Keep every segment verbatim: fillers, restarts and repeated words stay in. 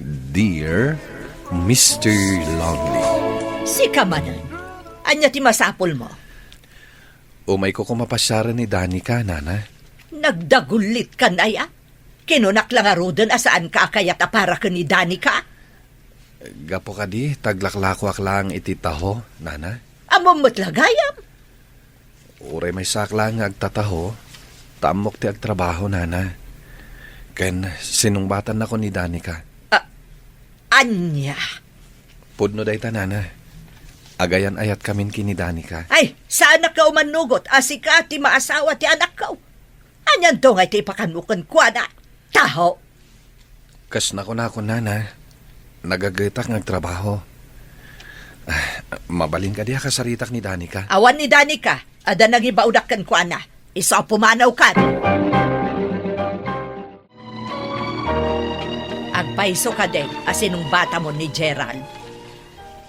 Dear Mister Longley. Sika manen, ania ti masapulmo? Umayko koma pasiaren ni Danica, Nana. Nagdagulitkan aya? Kinunak la ngaruden a saanka a kayat a para ken ni Danica? Gapu kadi, ta aglaklakoak laeng iti taho, Nana. Ammom met la gayam. Uray maysaak laeng nga agtataho, ta ammok ti agtrabaho, Nana. Ken sinungbatannako ni Danica. A-, ania? Pudno dayta, Nana. Agayan-ayatkamin ken ni Danica. Ay, saanak nga umannugot a sika ti maasawa ti anakko. Anianto ngay ti ipakanmo kenkuana? Taho! Kas nakunakon, Nana, nagagetak nga agtrabaho. Ah, mabalin kadi a kasaritak ni Danica? Awan ni Danica, adda nangibaudak kenkuana. Isu a pumanawkan. Agpayso kadi a sinungbatamon ni Gerald.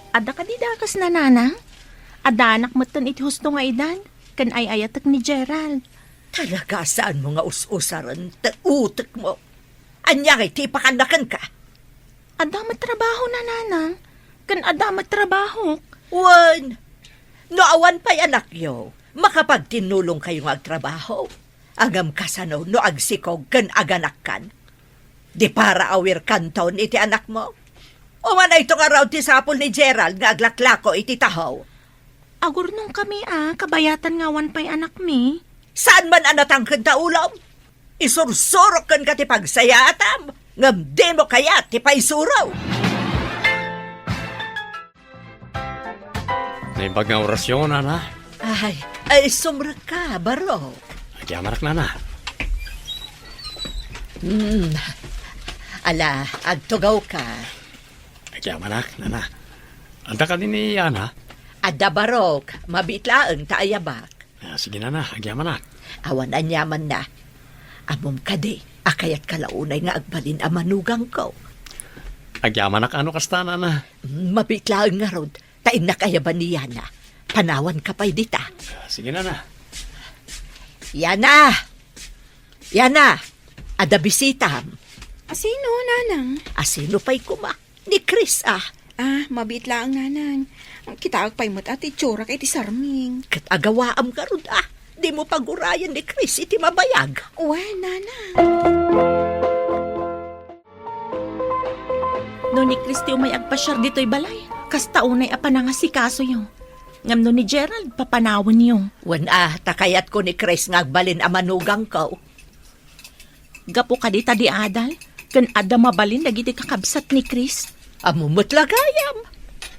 Adda kadi dakesna, Nanang? Addaanak metten iti husto nga edad, ken ay-ayatek ni Gerald. Talaga a saanmo nga us-usaren ti utekmo. Ania ngay ti ipakanna kenka? Adda met trabahona, Nanang, ken adda met trabahok. Wen, no awan pay anakyo, makapagtinnulongkayo nga agtrabaho. Ngem kasano no agsikog ken aganakkan? Di para awirkanton iti anakmo? Umanayto ngarud ti sapul ni Gerald nga aglaklako iti taho. Agurnongkami a kabayatan nga awan pay anakmi. Saan man a natangken ta ulom? Isursurok kenka ti pagsayaatam, ngem dimo kayat ti paisuro. Naimbag nga orasyon, Nana. Ay, ay, sumrekka, Barok. Agyamanak, Nana. Hmm. Ala, agtugawka. Agyamanak, Nana. Adda kadi ni Ana? Adda, Barok, mabiit laeng ta ayabak. Ah, sige, Nana, agyamanak. Awan aniamanna. Ammom kadi a kayatka la unay nga agbalin a manugangko. Agyamanak a no kasta, Nana. Mm, mabiit laeng ngarud, ta innak ayaban ni Yana. Panawanka pay dita. Ah, sige, Nana. Yana! Yana! Adda bisitam. Asino, Nanang? Asino pay koma? Ni Chris, ah. Ah, mabiit laeng, Nanang. Kitaak pay met a ti itsurak iti sarming. Ket agawaam ngarud, ah. Dimo pagurayen ni Chris iti mabayag. Wen, Nanang. No ni Chris ti umay agpasiar ditoy balay, kasta unay a panangasikasoyo. Ngem no ni Gerald, papanawenyo. Wen, ah, ta kayatko ni Chris nga agbalin a manugangko. Gapu kadi ta di adal, ken adda mabalin dagiti kakabsat ni Chris. Ammom met la gayam.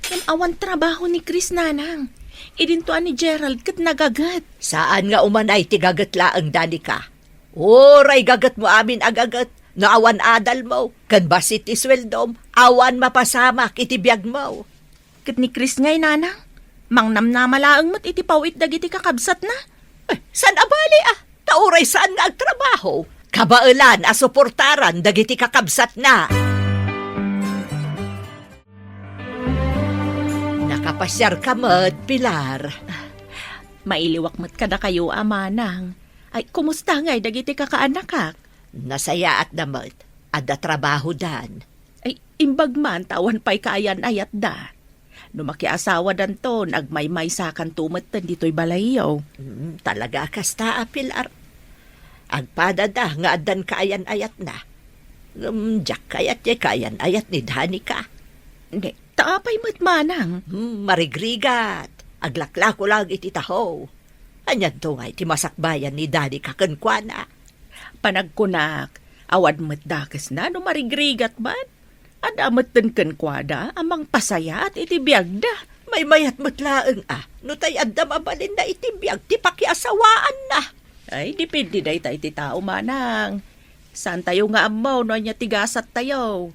Ngem awan trabaho ni Chris, Nanang. Idinto a ni Gerald ket nagaget. Saan nga umanay ti gaget laeng, Danica. Uray gagetmo amin a gaget, no awan adalmo, ken bassit ti sueldom, awan mapasamak iti biagmo. Ket ni Chris ngay, Nanang, mangnamnama laeng met iti paw-it dagiti kakabsatna. Eh, saan a bali, ah? Ta uray saan nga agtrabaho, kabaelan a suportaran dagiti kakabsatna. Nakapasiarka met, Pilar. Mailiwak met kadakayo, a manang. Ay, kumusta ngay dagiti kakaanakak? Nasayaatda met. Adda trabahodan. Ay, imbag man ta awan pay kaayan-ayatda. No makiasawadanton, agmaymaysakanto metten ditoy balayyo. Mm, talaga a kasta a, Pilar. Agpadada nga addan kaayan-ayatna. Ngem diak kayat ti kaayan-ayat ni Danica. Ne, ta apay met manang? Hmm, marigrigat. Aglaklako lang iti taho. Anianto ngay ti masakbayan ni Danica kenkuana? Panagkunak, awan met dakesna no marigrigat man. Adda metten kenkuada a mangpasayaat iti biagda. Maymayat met laeng a no tay adda mabalinna iti biag ti pakiasawaanna. Ay, depende dayta iti tao, manang. Saantayo nga ammo no ania ti gasattayo.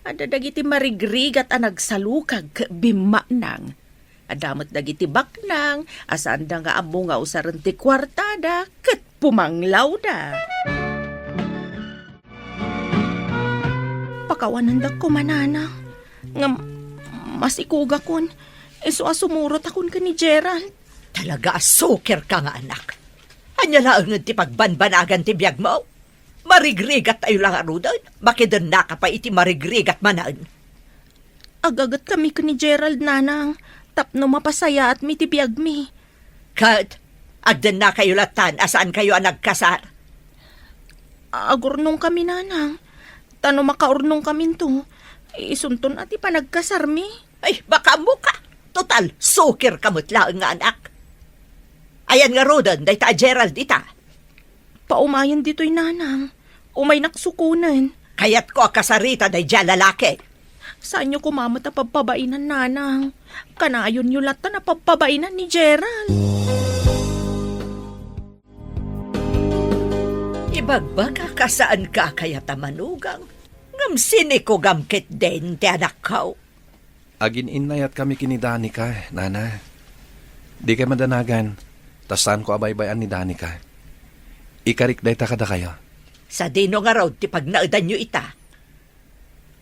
Adda dagiti marigrigat a nagsalukag ket bimmanang. Adda met dagiti baknang a saanda nga ammo nga usaren ti kuartada ket pumanglawda. Pakawanendak koma, Nana. Ngem masikugakon, isu a sumurotakon ken ni Gerald. Talaga a sukirka nga anak. Ania laengen ti pagbanbanagan ti biagmo? Marigrigattayo la ngaruden. Makidennaka pay iti marigrigat manen. Agagetkami ken ni Gerald, nanang, tapno mapasayaatmi ti biagmi. Ket agdennakayo lattan a saankayo a nagkasar? Agurnongkami, nanang. Ta no makaurnongkaminto, isunton a ti panagkasarmi. Ay, makaammoka. Total, sukirka met laeng nga anak. Ayan ngaruden dayta a Gerald ita? Paumayen ditoy, nanang. Umaynak sukonen. Kayatko a kasarita daydiay a lalaki. Saanyo koma met a pabpabainan, nanang. Kanayonyo lattan a pabpabainan ni Gerald. Ibagbagak a saanka a kayat a manugang, ngem sinikugam ketdin ti anakko. Agin-innayatkami ken ni Danica, nana. Dikay madanagan, ta saanko a baybay-an ni Danica. Ikarik dayta kadakayo. Sadino ngarud ti pagnaedanyo ita?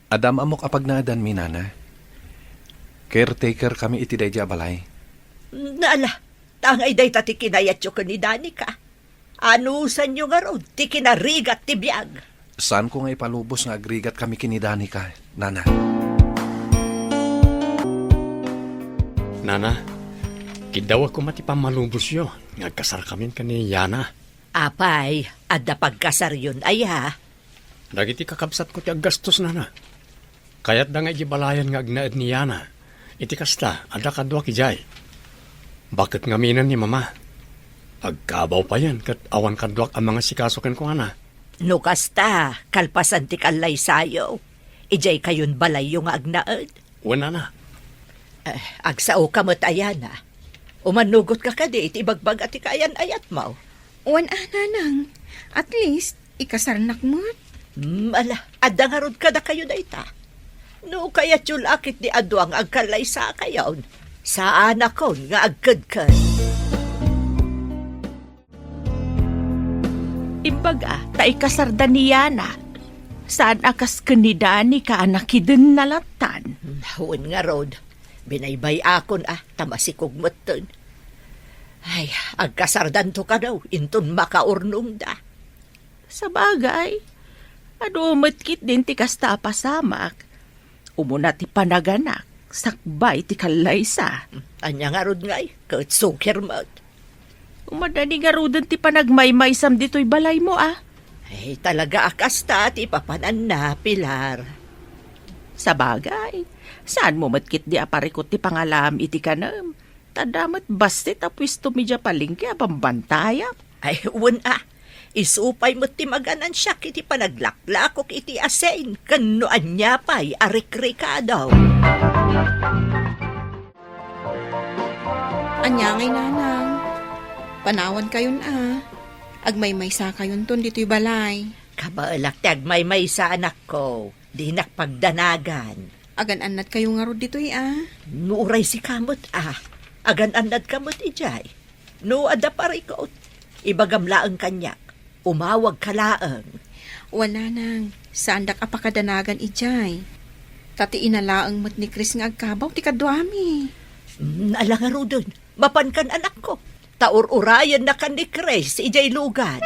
Adda am-ammok a pagnaedanmi, nana. Caretakerkami iti daydiay a balay. Ala, ta ngay dayta ti kinayatyo ken ni Danica. Anusanyo ngarud ti kinarigat ti biag? Saanko nga ipalubos nga agrigatkami ken ni Danica, nana. Nana, kiddawek koma ti pammalubosyo nga agkasarkamin ken ni Yana. Apay, adda pagkasaryon aya? Dagiti kakabsatko ti aggastos, nana. Kayatda nga idiay balayen nga agnaed ni Yana. Iti kasta, adda kaduak idiay. Baket ngamin ni Mama. Agkabaw payen ket awan kaduak a mangasikaso kenkuana. No kasta, kalpasan ti kallaysayo, idiay kayon balayyo nga agnaed? Wen, nana. Eh, agsaoka met aya, na. Umannugotka kadi iti ibagbaga ti kaayan-ayatmo? Wen a, nanang. At least, ikasarnak met. Hmm, ala, adda ngarud kadakayo dayta. No kayatyo la ketdi a dua nga agkallaysakayon, saanakon nga agkedked. Imbag a, ta ikasarda ni Yana. Saan a kas ken ni Danica a nakidenna lattan. Wen ngarud, binaybay-akon a, ta masikog metten. Ay, agkasardanto kano, inton makaurnongda. Sabagay, adu met ketdin ti kasta a pasamak. Umuna ti panaganak, sakbay ti kallaysa. Ania ngarud ngay, ket sukir met. Umadani ngaruden ti panagmaymaysam ditoy balaymo, a? Ay, talaga a kasta ti ipapananna, Pilar. Sabagay, saanmo met ketdi a parikut ti pangalaam iti kanem. Ta adda met bassit a puesto idiay palengke a bambantayak. Ay, wen a. Isu pay met ti maganansiak iti panaglaklakok iti asin ken no ania pay a rikrikado. Ania ngay, nanang? Panawankayon a. Agmaymaysakayonton ditoy balay. Kabaelak ti agmaymaysa, anakko. Dinak pagdanagan. Agan-annadkayo ngarud ditoy a? No uray sika met a, agan-annadka met idiay. No adda parikut, ibagam laeng kaniak. Umawagka laeng. Wen, nanang, saandak a pakadanagan idiay. Ta ti ina laeng met ni Chris nga agkabaw ti kaduami. Mm, ala ngaruden, mapankan, anakko. Ta ur-urayennakan ni Chris idiay lugan.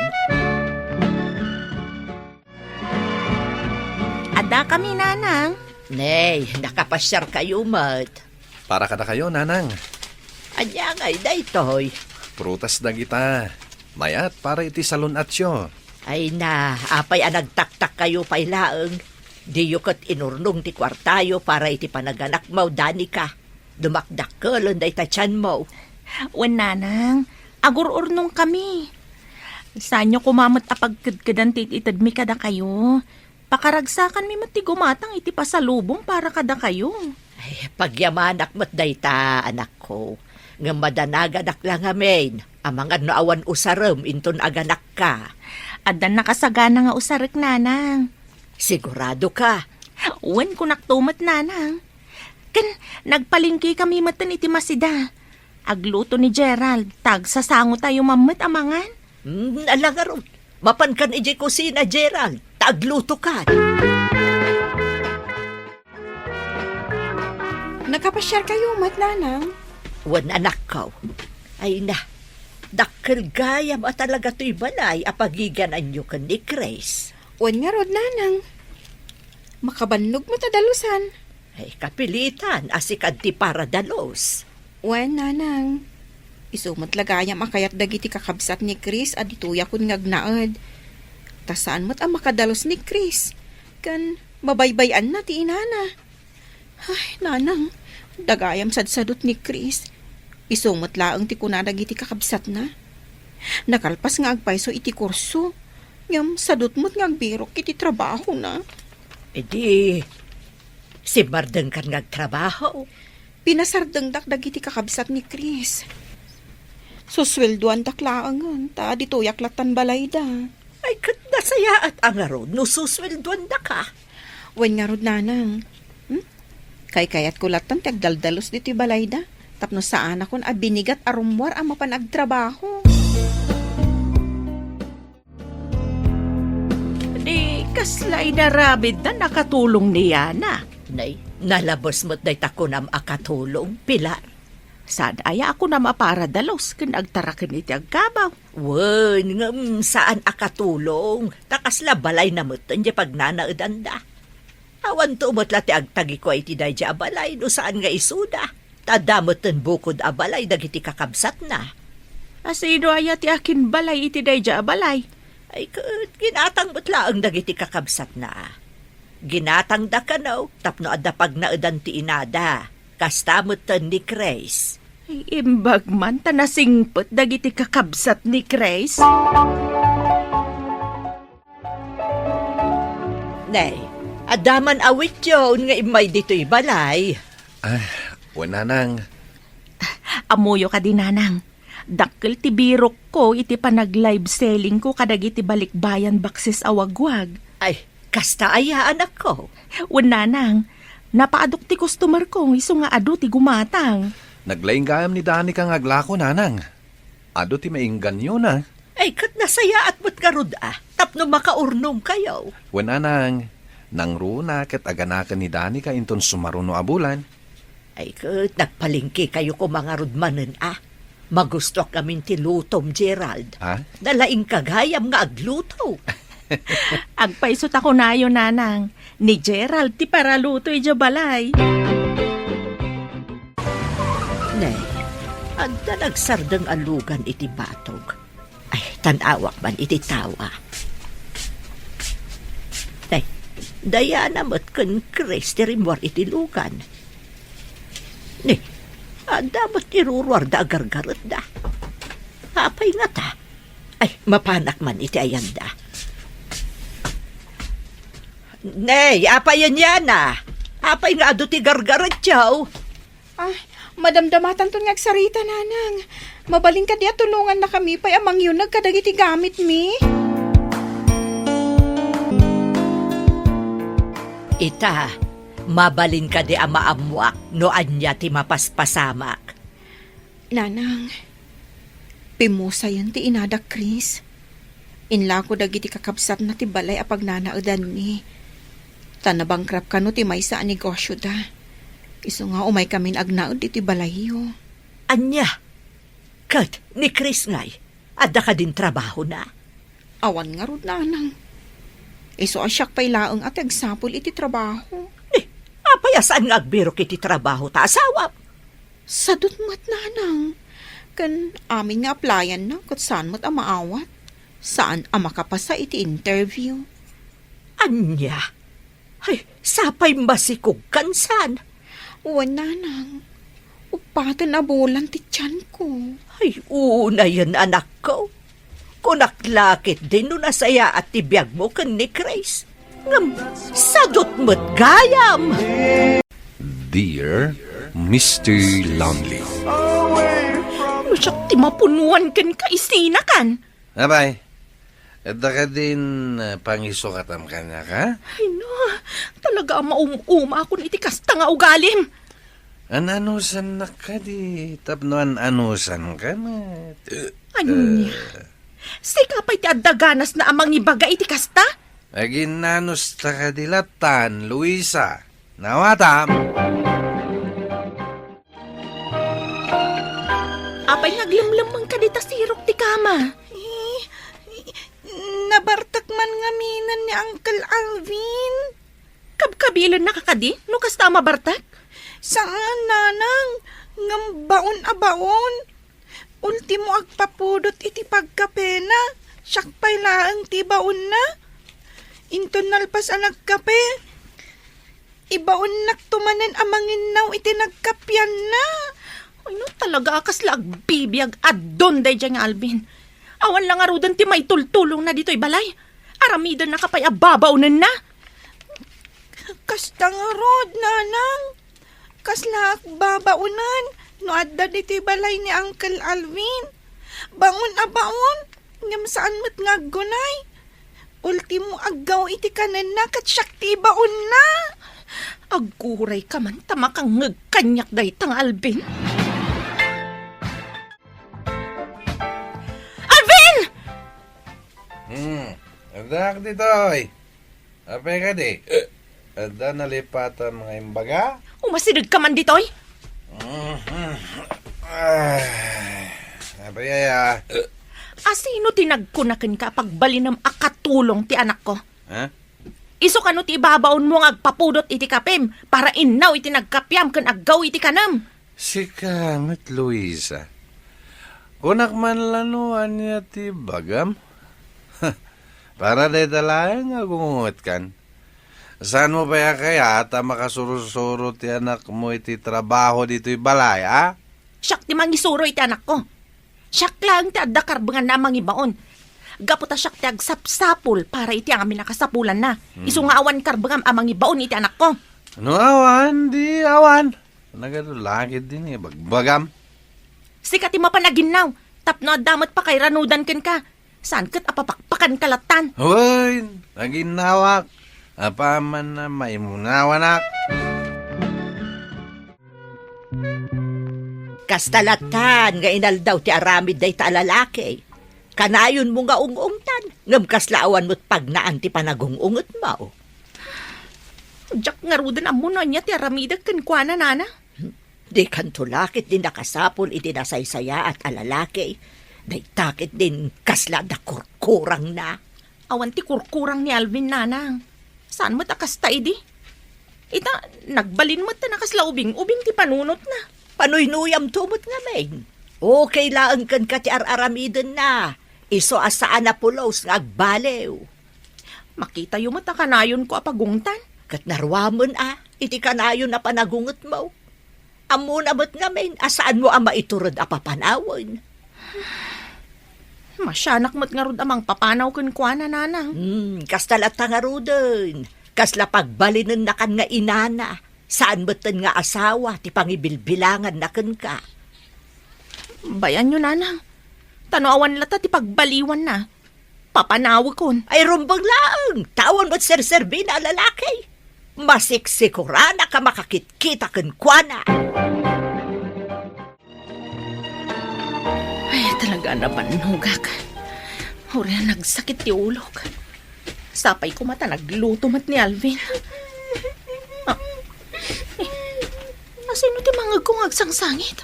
Addakami, nanang. Nay, nakapasiarkayo met. Para kadakayo, nanang. Ania ngay daytoy? Prutas dagita. Mayat para iti salun-atyo. Ay na, apay a nagtaktakkayo pay laeng? Diyo ket inurnong ti kuartayo para iti panaganakmo, Danica. Dumakdakkelen dayta tianmo. Wen, nanang, agur-urnongkami. Saanyo koma met a pagkedkedan ti it-itedmi kadakayo. Pakaragsakanmi met ti gumatang iti pasalubong para kadakayo. Ay, pagyamanak met dayta, anakko. Ngem madanaganak la ngamin, amangan no awan usarem inton aganakka. Addan nakasagana nga usarek, nanang. Sigurado ka? Wen, kunakto met, nanang. Ken nagpalengkekami metten iti Masida. Agluto ni Gerald, ta agsasangotayo man met a mangan. Hmm, ala ngarud. Mapankan idiay kusina, Gerald, ta aglutokan. Nakapasiarkayo met, nanang? Wen, anakko. Ay na, Dakkel gayam a talaga toy balay a pagigananyo ken ni Chris. Wen ngarud, nanang. Makabannog met a dalusan. Ay, kapilitan a sika ti paradalus. Wen, nanang. Isu met la gayam a kayat dagiti kakabsat ni Chris a ditoyakon nga agnaed. Ta saan met a makadalus ni Chris. Ken mabaybay-anna ti inana. Ay, nanang, dagayam sadsadot ni Chris. Isu met laeng ti kuna dagiti kakabsatna. Nakalpas nga agpayso iti kurso, ngem sadot met nga agbirok iti trabahona. Idi, simmardengkan nga agtrabaho. Pinasardengdak dagiti kakabsat ni Chris. Susueldoandak laengen, ta ditoyak lattan balayda. Ay, ket nasayaat a ngarud no susueldoandaka. Wen ngarud, nanang. Hmm? Kaykayatko lattan ti agdaldalus ditoy balayda, tapno saanakon a binigat a rummuar a mapan agtrabaho. Di, kasla inaramidna nakatulong ni Yana. Nay, nalabes met dayta kunam a katulong, Pilar. Saan aya a kunam a paradalus ken agtaraken iti agkabaw? Wen, ngem saan a katulong. Ta kasla balayna metten diay pagnanaedanda. Awanto met la ti agtagikua iti daydiay a balay no saan nga isuda. Ta adda metten bukod a balay dagiti kakabsatna. A sino aya ti akinbalay iti daydiay a balay? Ay ket, ginatang met laeng dagiti kakabsatna. Ginatangda kano tapno adda pagnaedan ti inada. Kasta metten ni Chris. Ay, imbag man ta nasingpet dagiti kakabsat ni Chris. Nay, adda man awityon nga immay ditoy balay. Ah, wen, nanang. Ammoyo kadi, nanang. Dakkel ti birokko iti panag-live sellingko kadagiti balikbayan baksis a wagwag. Ay, kasta aya, anakko? Wen, nanang. Napaadok ti customerko, isu nga adu ti gumatang. Naglaing gayam ni Danica nga aglako, nanang. Adu ti maingganyo na. Ay, ket nasayaat met ngarud a, tapno makaurnongkayo. Wen, nanang, nangruna ket aganaken ni Danica inton sumaruno a bulan. Ay, ket nagpalengkekayo koma ngarud manen a. Magustoak ngamin ti lutom, Gerald. Ha? Nalaingka gayam nga agluto. Agpayso ta kunayo, nanang. Ni Gerald ti paraluto idiay balay. Nay, adda nagsardeng a lugan iti batog. Ay, tan-awak man iti tao a. Nay, Diana met ken Chris ti rimmuar iti lugan. Ni, adda met iruruarda a gargaretda. Apay ngata? Ay, mapanak man iti ayanda. Nay, apay a Diana? Apay nga adu ti gargaretyo? Ah, madamdamatanton nga agsarita, nanang. Mabalin kadi a tulongannakami pay a mangyuneg kadagiti gamitmi? Ita, mabalin kadi a maammoak no ania ti mapaspasamak? Nanang, pimusayen ti inada, Chris. Inlako dagiti kakabsatna ti balay a pagnanaedanmi. Ta nabankrupt kano ti maysa a negosioda. Isu nga umaykamin agnaed iti balayyo. Ania? Ket ni Chris ngay, adda kadin trabahona? Awan ngarud, nanang. Isu a siak pay laeng a ti agsapul iti trabaho. Ni, apay a saan nga agbirok iti trabaho ta asawam? Sadut met, nanang. Ken amin nga applyanna ket saan met a maawat. Saan a makapasa iti interview. Ania? Ay, sapay masikog kan saan? Wen, nanang. Uppaten a bulan ti tianko. Ay, unayen, anakko. Kunak la ketdi no nasayaat ti biagmo ken ni Chris. Ngem, sadut met gayam. Dear Mister Lonely. No siak ti mapunuan ken kaisinakan. Apay, adda kadin, ah, pangisukatam kaniak, ha? Ay, no. Talaga a maum-umakon iti kasta nga ugalim. An-anusannak kadi, tapno an-anusanka met. Ania? Eh. Sika pay ti adda ganasna a mangibaga iti kasta? Aginnanusta kadi lattan, Luisa. Nawatam. pay nga aglemlemmeng kadi ta sirok ti kama? Eh, nabartak man ngaminen ni Uncle Alvin. Kabkabilennaka kadi no kasta a mabartak? Saan, nanang, ngem baon a baon. Ultimo agpapudot iti pagkapena, siak pay laeng ti ibaonna. Inton nalpas a nagkape, ibaonnakto manen a manginnaw iti nagkapianna. Ay, no, talaga a kasla agbibiag addon daydiay nga Alvin. Awan la ngaruden ti maitultulongna ditoy balay. Aramidennaka pay a babaonenna. Kasta ngarud, nanang. Kaslaak babaonen no adda ditoy balay ni Uncle Alvin. Baon a baon, ngem saan met nga aggunay. Ultimo, aggaw iti kanenna ket siak ti ibaonna. Aggurayka man ta makangngeg kaniak dayta nga Alvin. Alvin! Hmm, addaak ditoy. Apay kadi? Adda nalipatam nga imbaga? Umasidegka man ditoy? Mhm. Ay, apay aya? Asino ti nagkuna kenka a pagbalinem a katulong ti anakko? Ha? Isu kano ti ibabaonmo nga agpapudot iti kapem para innaw iti nagkapiam ken aggaw iti kanem? Sika met, Luisa. Kunak man la no ania ti bagam? Para dayta laeng nga agungungetkan. Saanmo pay a kayat a makasursuro ti anakmo iti trabaho ditoy balay, a? Siak ti mangisuro iti anakko. Siak laeng ti adda karbenganna a mangibaon. Gapu ta siak ti agsapsapul para iti amin a kasapulanna. Hmm. Isu nga awan karbengam a mangibaon iti anakko. No awan, di awan. Nagadu la ketdin ibagbagam. Sika ti mapan a ginnaw, tapno adda met pakairanudan kenka. Saan ket a papakpakanka lattan? Wen, aginnawak. Apaman a maimunawanak. Kasta lattan nga inaldaw ti aramid dayta a lalaki. Kanayonmo nga ung-ungtan, ngem kasla awan met pagnaan ti panagung-ungetmo. Diak ngaruden ammo no ania ti aramidek kenkuana, nana. Dikanto la ketdi nakasapul iti nasaysayaat a lalaki. Dayta ketdin kasla adda kurkurangna. Awan ti kurkurang ni Alvin, nanang. Saan met a kasta idi? Ita, nagbalin met ta nakasla ubing-ubing ti panunotna. Panuynuyamto met ngamin. Okay laeng kenka ti ar-aramidenna. Isu a saan a pulos nga agbaliw. Makitayo met a kanayonko a pagungtan. Ket naruamen a, iti kanayon a panagungetmo. Ammona met ngamin a saanmo a maitured a papanawen. Masianak met ngarud a mangpapanaw kenkuana, nanang. Hmm, kasta latta ngaruden. Kasla pagbalinennakan nga inana, saan metten nga asawa ti pangibilbilanganna kenka. Bayanyo, nanang. Ta no awan latta ti pagbaliwanna, papanawekon. Ay, rumbeng laeng, ta awan met serserbina a lalaki. Masiksikoranak a makakitkita kenkuana. Ay, talaga a nabannogak. Uray a nagsakit ti ulok. Sapay koma ta nagluto met ni Alvin. Ah, eh, asino ti mangegko nga agsangsangit?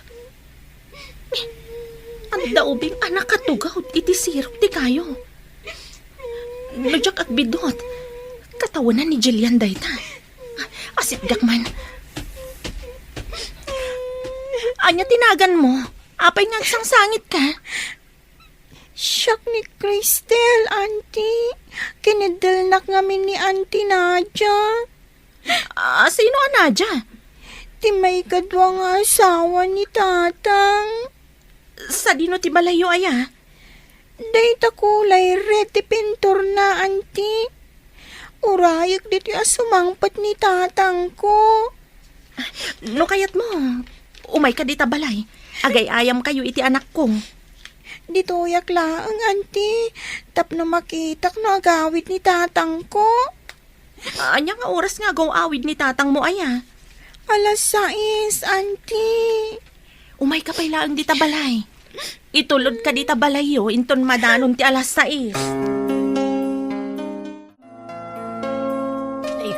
Adda ubing a nakatugawd iti sirok ti kayo. No diak agbiddut, katawenan ni Jillian dayta. Asitgak man. Ania ti naganmo? Apay nga agsangsangitka? Siak ni Cristel, Auntie. Kiniddelnak ngamin ni Auntie Nadia. Ah, sino a Nadia? Ti maikadua nga asawa ni Tatang. Sadino ti balayyo aya? Dayta kulay red ti pinturna, Auntie. Urayek ditoy a sumangpet ni Tatangko. No kayatmo, umayka dita balay. Agay-ayamkayo iti anakko. Ditoyak laeng, Auntie, tapno makitak no agawid ni Tatangko. Ania nga oras nga agaw-awid ni tatangmo aya? Alas sais, Auntie. Umayka pay laeng dita balay. Itulodka dita balayyo inton madanon ti alas sais.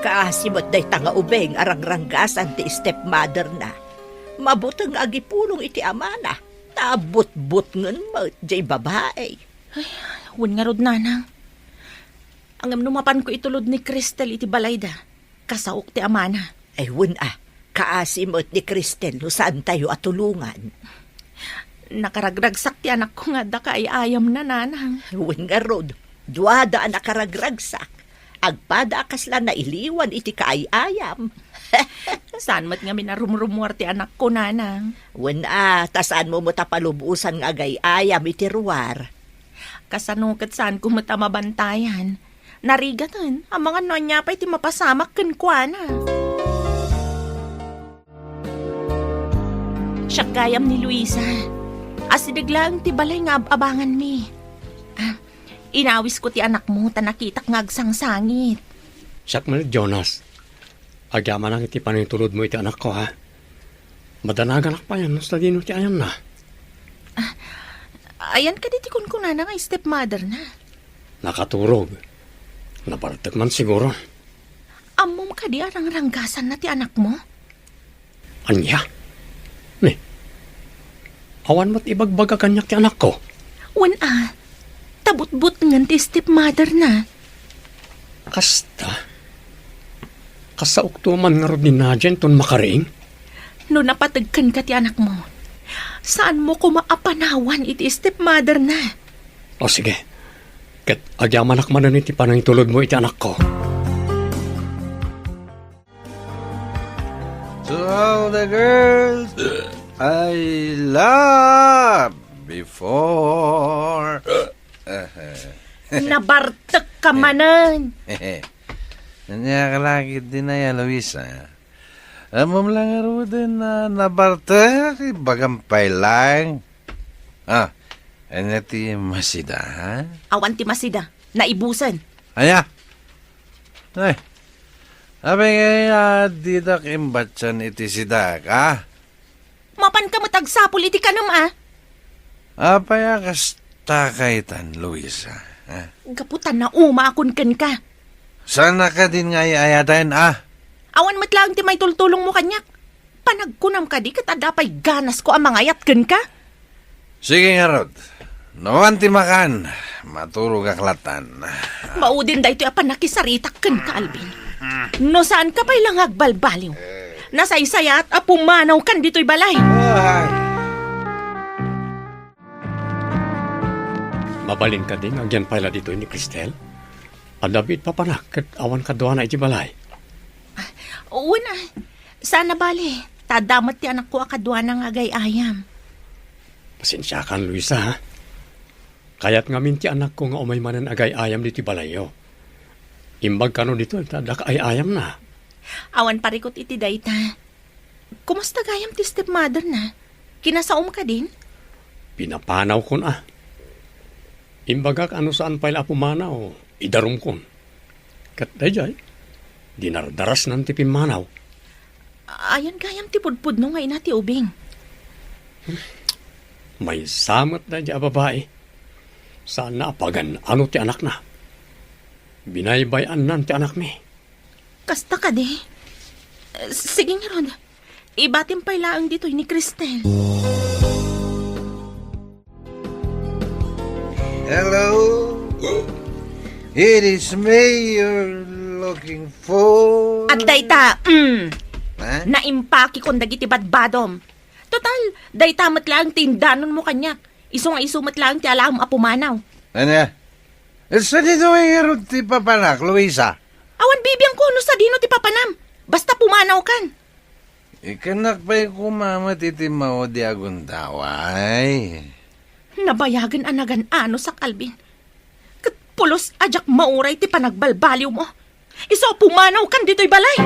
Ikaasi met dayta nga ubing a rangranggasan ti stepmotherna. Mabuteng nga agipulong iti amana. Ta butbutngen met jay babai. Ay, wen ngarud, nanang. Ngem no mapanko itulod ni Cristel iti balayda, kasaok ti amana. Ay, wen a, kaasi met ni Cristel no saantayo a tulongan. Nakaragragsak ti anakko nga adda kaay-ayamna, nanang. Wen ngarud, duada a nakaragragsak. Agpada a kasla nailiwan iti kaay-ayam. Saan met ngamin a rumrumuar ti anakko, nanang? Wen a, ta saanmo met a palubosan nga agay-ayam iti ruar. Kasano ket saanko met a mabantayan? Narigaten, amangan no ania pay ti mapasamak kenkuana. Siak gayam ni Luisa. Asideg laeng ti balay nga ab-abanganmi. Ah, inawisko ti anakmo ta nakitak nga agsangsangit. Siak met, Jonas. Agyamanak iti panangitulodmo iti anakko, ha? Madanaganak payen no sadino ti ayanna. Ah, ayan kadi ti kunkunana nga stepmother na? Nakaturog. Nabartek man siguro. Ammom kadi a rangranggasanna ti anakmo? Ania? Ni, awan met ibagbaga kaniak ti anakko? Wen a, ta butbutngen ti stepmother na. Kasta? Kasaokto man ngarud ni Nadia inton makariing? No napateg kenka ti anakmo, saanmo koma a panawan iti stepmother na. O sige, ket agyamanak manen iti panangitulodmo iti anakko. To all the girls I love before. Nabartek ka manen. Ania ka lagi dinaya, Luisa? Ammom la ngaruden a nabartek, ibagam pay laeng. Ah, ania ti masida, ha? Awan ti masida. Naibusen. Ania? Ay, apay ngay a didak imbatian iti sidaek, a? Mapanka met agsapul iti kanem, a? Apay a kasta kaytan, Luisa, a? Gapu ta naumaakon kenka. Saan a kadin nga ay-ayaten, a? Awan met laeng ti maitultulongmo kaniak. Panagkunam kadi ket adda pay ganasko a mangayat kenka? Sige ngarud. No awan ti makan, maturogak latan. Maudin daytoy a pannakisaritak kenka, Alvin. No saanka pay la nga agbalbaliw, nasaysayaat a pumanawkan ditoy balay. Ay. Mabalin kadi nga agyan pay la ditoy ni Cristel? Adda biit papanak ket awan kaduana iti balay. Wen a, saan a bale, ta adda met ti anakko a kaduana nga agay-ayam. Pasensiakan, Luisa, ha? Kayat ngamin ti anakko nga umay manen agay-ayam ditoy balayyo. Imbag kano ditoy, ta adda kaay-ayamna. Awan parikut iti dayta. Kumusta gayam ti stepmother na? Kinasaom kadin? Pinapanawkon a. Imbagak a no saan pay la a pumanaw, idarumkon. Ket daydiay, dinardarasnan ti pimmanaw. Ayan gayam ti pudpudno nga ina ti ubing. Maysa met daydiay a babai. Saanna a pagan-ano ti anakna. Binaybay-annan ti anakmi. Kasta kadi? Sige ngarud. Ibatim pay laeng ditoy ni Cristel. Hello? It is me you're looking for. At dayta, mm. Ha? Naimpakikon dagiti badbadom. Total, dayta met laeng ti indanonmo kaniak. Isu nga isu met laeng ti alaem a pumanaw. Ania? Sadino ngarud ti papanak, Luisa? Awan bibiangko no sadino ti papanam. Basta pumanawkan. Ikkannak pay koma met iti maudi a gundaway. Nabayagen a nagan-anosak, Alvin. Ket pulos a diak mauray ti panagbalbaliwmo. Isu a pumanawkan ditoy balay.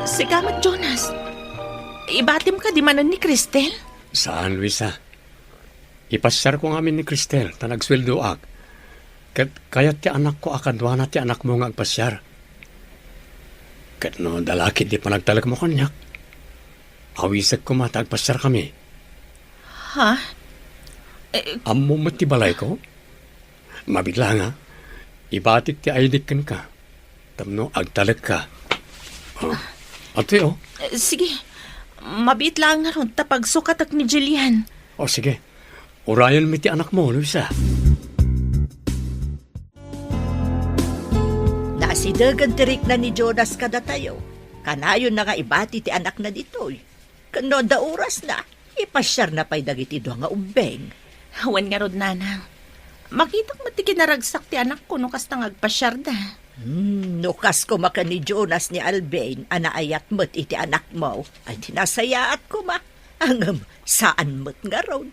Sika met, Jonas. Ibatim kadi manen ni Cristel? Saan, Luisa. Ipasiarko ngamin ni Cristel ta nagsueldoak. Ket kayat ti anakko a kaduana ti anakmo nga agpasiar. Ket no dalakit ti panagtalekmo kaniak, awisek koma ta agpasiarkami. Ha? Eh, Ammom met ti balayko? Mabiit la nga, ibatik ti I D kenka. Tapno agtalekka. Oh. Atoy, oh. Eh, sige. Mabiit laeng ngarud ta pagsukatek ni Jillian. O sige, urayenmi ti anakmo, Luisa. Naasidegen ti rikna ni Jonas kadatayo. Kanayonna nga ibati ti anakna ditoy. Ken no adda orasna, ipasiarna pay dagiti dua nga ubbing. Wen ngarud, nanang. Makitak met ti kinaragsak ti anakko no kasta nga agpasiarda. Hmm, no kas koma ken ni Jonas ni Alvin a naayat met iti anakmo, ay di nasayaat koma. Ngem saan met ngarud.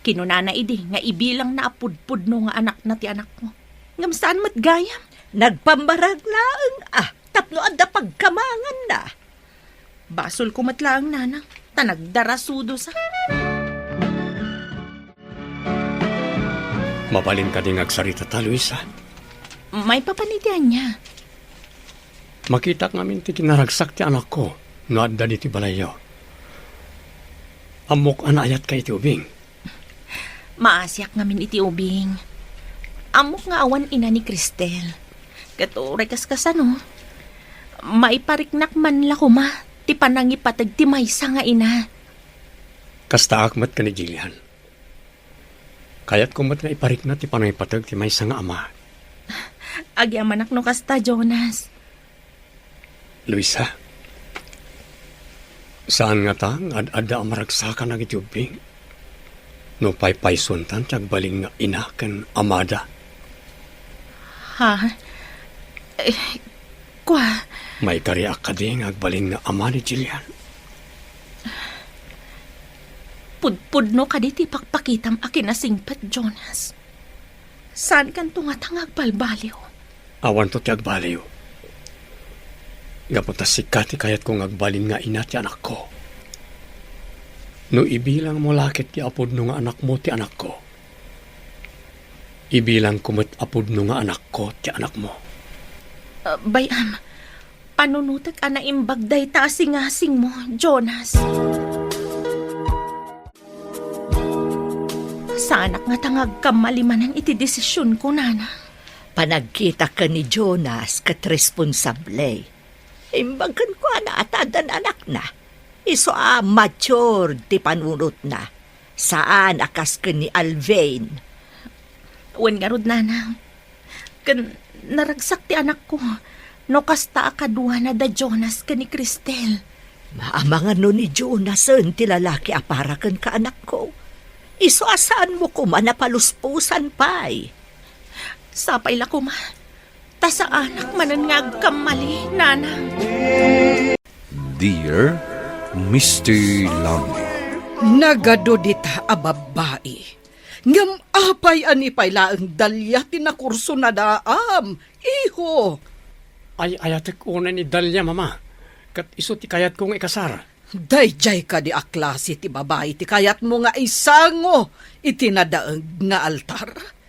Kinunana idi nga ibilangna a pudpudno nga anakna ti anakko. Ngem saan met gayam. Nagpammarag laeng a tapno adda pagkamanganna. Basolko met laeng, nanang, ta nagdarasudo sa. Mabalin kadi nga agsaritata, Luisa? Maipapan iti ania? Makitak ngamin ti kinaragsak ti anakko no adda ditoy balayyo. Ammok a naayatka iti ubing. Maasiak ngamin iti ubing. Ammok nga awan ina ni Cristel. Ket uray kaskasano, maipariknak man la koma ti panangipateg ti maysa nga ina. Kastaak met ken ni Jillian. Kayatko met nga iparikna ti panangipateg ti maysa nga ama. Agyamanak no kasta, Jonas. Luisa, saan ngata nga ad-adda a maragsakan dagiti ubbing? No paypaysuentan ti agbalin nga ina ken amada. Ha? Eh, kua? Maikariak kadi nga agbalin nga ama ni Jillian? Pudpudno kadi ti pakpakitam a kinasingpet, Jonas? Saankanto ngata nga agbalbaliw? Awanto ti agbaliw. Gapu ta sika ti kayatko nga agbalin nga ina ti anakko. No ibilangmo la ket ti a pudno nga anakmo ti anakko, ibilangko met a pudno nga anakko ti anakmo. Ah, bay-am, panunotek a naimbag dayta a singasingmo, Jonas. Saanak ngata nga agkammali manen iti desisionko, nanang. Panagkitak ken ni Jonas ket responsable. Imbag kenkuana a ta addan anakna. Isu a matured ti panunotna. Saan a kas ken ni Alvin. Wen ngarud, nanang. Ken naragsak ti anakko no kasta a kaduana da Jonas ken ni Cristel. Maamangan no ni Jonasen ti lalaki a para kenka, anakko. Isu a saanmo koma a palusposan pay. Sapay la koma, ta saanak manen nga agkammali, nanang. Dear Mister Lambert. Nagadu dita a babbai. Ngem apay a ni pay laeng Dalia ti nakursona daam, iho? Ay-ayatek unay ni Dalia, Mama. Ket isu ti kayatko nga ikasar. Daydiay kadi a klase ti babai ti kayatmo nga isango iti nadaeg nga altar?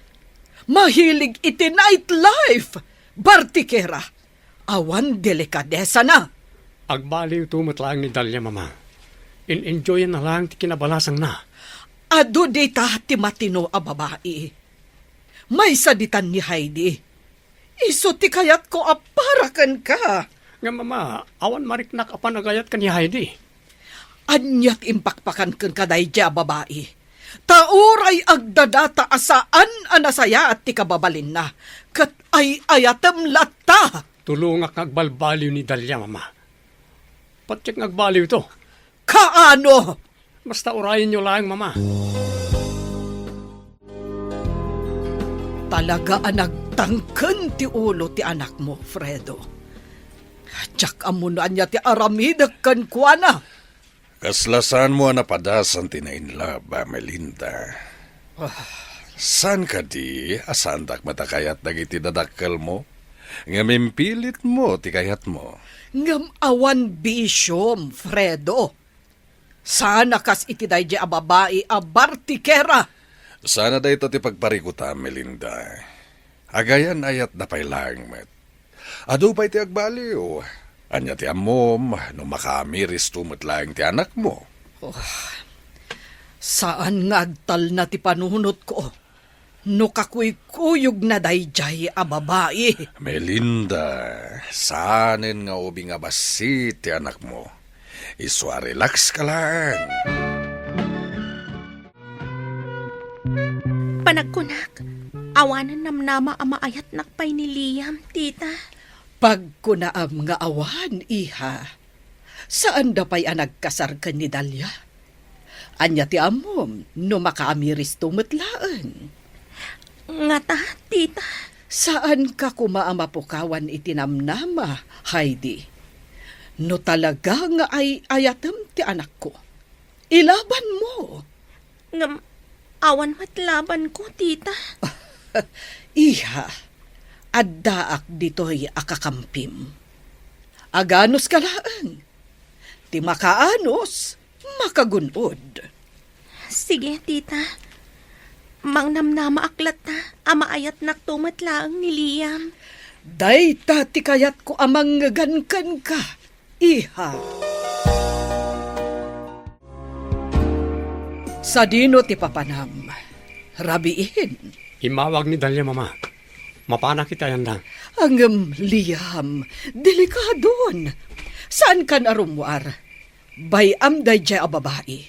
Mahilig iti nightlife, bartikera. Awan delikadesana. Agbaliwto met laeng ni Dalia, Mama. In-enjoyanna laeng ti kinabalasangna. Adu dita ti matino a babai. Maysa ditan ni Heidi. Isu ti kayatko a para kenka. Ngem, Mama, awan mariknak a panagayat ken ni Heidi. Ania ti impakpakan kenka daydiay a babai? Ta uray agdadata a saan a nasayaat ti kababalinna, ket ay-ayatem latta. Tulongak nga agbalbaliw ni Dalia, Mama. Patiek nga agbaliwto. Kaano? Basta urayenyo laeng, Mama. Talaga a nagtangken ti ulo ti anakmo, Fredo. Diak ammo no ania ti aramidek kenkuana. Kasla saanmo a napadasan ti nainlove, Melinda. Ah. Saan kadi a saandak met a kayat dagiti dadakkelmo? Ngem impilitmo ti kayatmo. Ngem awan bisiom, Fredo. Saan a kas iti daydiay a babai a bartikera. Saan a dayta ti pagparikutam, Melinda. Agayan-ayatda pay laeng met. Adu pay ti agbaliw. Ania ti ammom no makaamiristo met laeng ti anakmo? Oh, saan nga agtalna ti panunotko no kakuykuyogna daydiay a babai. Melinda, saanen nga ubing a bassit ti anakmo. Isu a relax ka laeng. Panagkunak, awanen namnama a maayatnak pay ni Liam, tita. Pagkunaam nga awan, iha. Saanda pay a nagkasar ken ni Dalia? Ania ti ammom no makaamiristo met laeng? Ngata, tita. Saanka koma a mapukawan iti namnama, Heidi. No talaga nga ay-ayatem ti anakko, ilabanmo. Ngem awan met labanko, tita. Iha, addaak ditoy a kakampim. Aganuska laeng. Ti makaanus, makagun-od. Sige, tita. Mangnamnamaak latta a maayatnakto met laeng ni Liam. Dayta ti kayatko a mangngegan kenka, iha. Sadino ti papanam? Rabiin. Immawag ni Dalia, Mama. Mapanak iti ayanna. Ngem, Liam, delikadon. Saankan a rummuar. Bay-am daydiay a babai.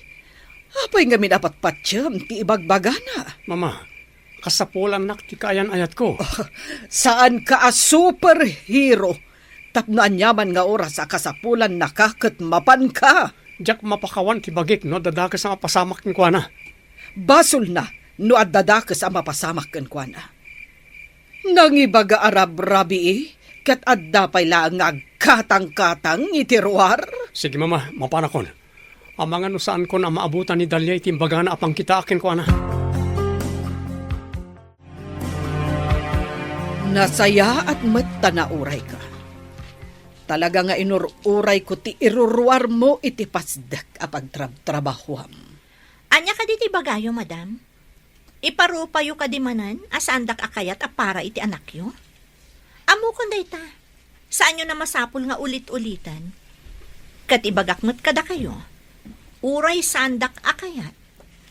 Apay ngamin a patpatiem ti ibagbagana? Mama, kasapulannak ti kaayan-ayatko. Saanka a superhero. Tapno aniaman nga oras a kasapulannaka ket mapanka. Diak mapakawan ti bagik no adda dakes a mapasamak kenkuana. Basolna no adda dakes a mapasamak kenkuana. Nangibaga a rabrabii ket adda pay laeng nga agkatangkatang iti ruar? Sige, Mama, mapanakon. Amangan no saankon a maabutan ni Dalia iti imbagana a pangkitaak kenkuana. Nasayaat met ta naurayka. Talaga nga inur-urayko ti iruruarmo iti pasdek a pagtrabtrabahoam. Ania kadi ti ibagayo, madam? Iparupayo kadi manen a saandak a kayat a para iti anakyo? Ammokon dayta, saanyo a masapul nga ulit-uliten. Ket ibagak met kadakayo, uray saandak a kayat,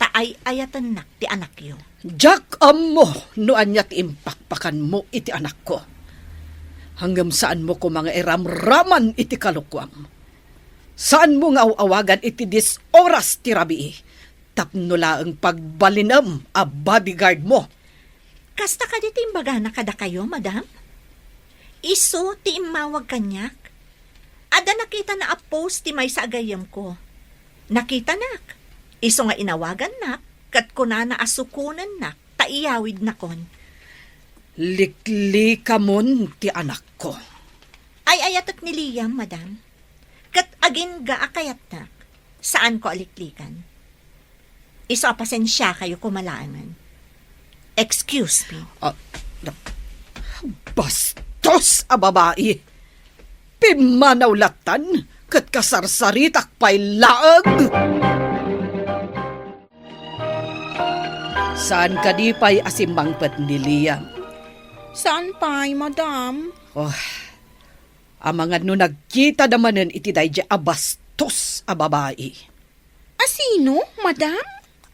ta ay-ayatennak ti anakyo. Diak ammo no ania ti impakpakanmo iti anakko. Ngem saanmo koma nga iramraman iti kalokuam. Saanmo nga aw-awagan iti dies oras ti rabii tapno laeng pagbalinem a bodyguardmo. Kasta kadi ti imbagana kadakayo, madam? Isu ti immawag kaniak. Adda nakitana a post ti maysa a gayyemko. Nakitanak. Isu nga inawagannak, ket kunana a sukonennak ta iyawidnakon. Liklikamon ti anakko. Ay-ayatek ni Liam, madam. Ket agingga a kayatnak, saanko a liklikan. Isu a pasensiakayo koma laengen. Excuse me. Ah, na-, bastos a babai! Pimmanaw lattan ket kasarsaritak pay laeng! Saan kadi pay a simmangpet ni Liam? Saan pay, madam? Oh, amangan no nagkitada manen iti daydiay a bastos a babai. Asino, madam?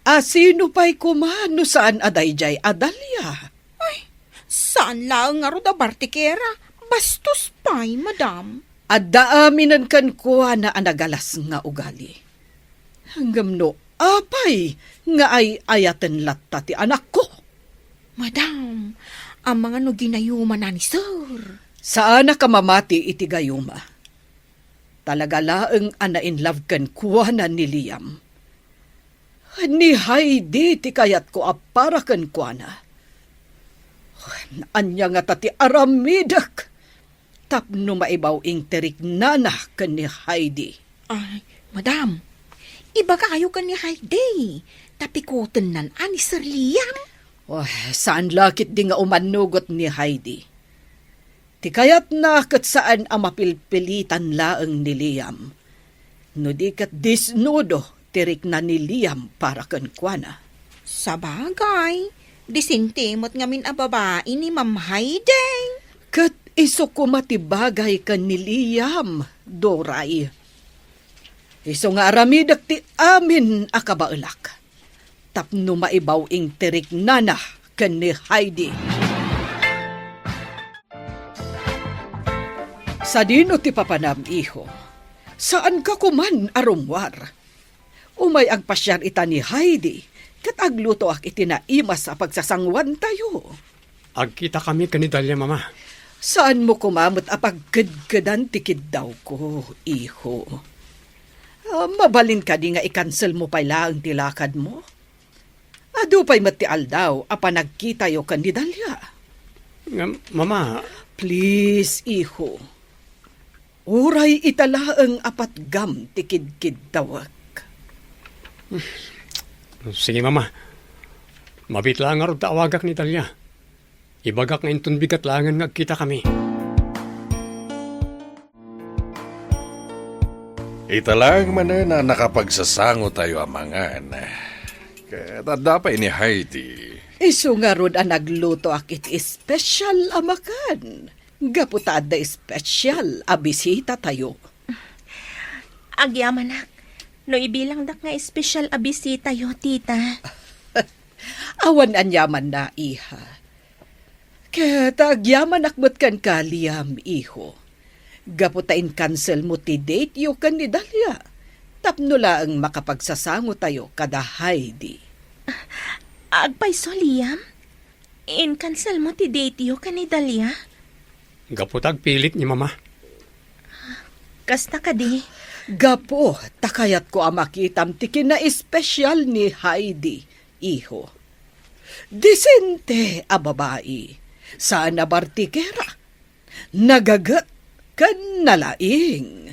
Asino pay koma no saan a daydiay a Dalia? Ay, saan laeng ngarud a bartikera. Bastos pay, madam. Adda aminen kenkuana a nagalas nga ugali. Ngem no apay nga ay-ayaten latta ti anakko? Madam, amangan no ginayumanna ni sir. Saanak a mamati iti gayuma. Talaga laeng a na-in love kenkuana ni Liam. Ni Heidi ti kayatko a para kenkuana. Ania ngata ti aramidek tapno maibaw-ing ti riknana ken ni Heidi? Ay, madam, ibagayo ken ni Heidi, ta pikutennan a ni Sir Liam. Oh, saan la ketdi nga umannugot ni Heidi. Ti kayatna ket saan a mapilpilitan laeng ni Liam. No di ket disnudo ti rikna ni Liam para kenkuana. Sabagay, disente met ngamin a babai ni Ma'am Heidi. Ket isu koma ti bagay ken ni Liam, Doray. Isu nga aramidek ti amin a kabaelak tapno maibaw-ing ti riknana ken ni Heidi. Sadino ti papanam, iho? Saanka koman a rummuar. Umay agpasiar ita ni Heidi, ket aglutoak iti naimas a pagsasanguantayo. Agkitakami ken ni Dalia, Mama. Saanmo koma met a pagkedkedan ti kiddawko, iho. Ah, mabalin kadi nga i-cancel mo pay laeng ti lakadmo? Adu pay met ti aldaw a panagkitayo ken ni Dalia. Ngem, Mama. Please, iho. Uray ita laeng a patgam ti kidkiddawek. Sige, Mama. Mabiit laeng ngarud ta awagak ni Dalia. Ibagak nga inton bigat laengen nga agkitakami. Ita laeng manen a nakapagsasangotayo a mangan. Ket adda pay ni Heidi. Isu ngarud a naglutoak iti espesyal a makan. Gapu ta adda espesyal a bisitatayo. Agyamanak, no ibilangdak nga espesyal a bisitayo, tita. Awan aniamanna, iha. Ket agyamanak met kenka, Liam, iho. Gapu ta in-cancel mo ti date yo ken ni Dalia, tapno laeng makapagsasangotayo kada Heidi. Agpayso, Liam? In-cancel mo ti date yo ken ni Dalia? Gapu ta agpilit ni Mama. Kasta kadi? Gapu ta kayatko a makitam ti kinaespesyal ni Heidi, iho. Disente a babai. Saan a bartikera. Nagaget ken nalaing.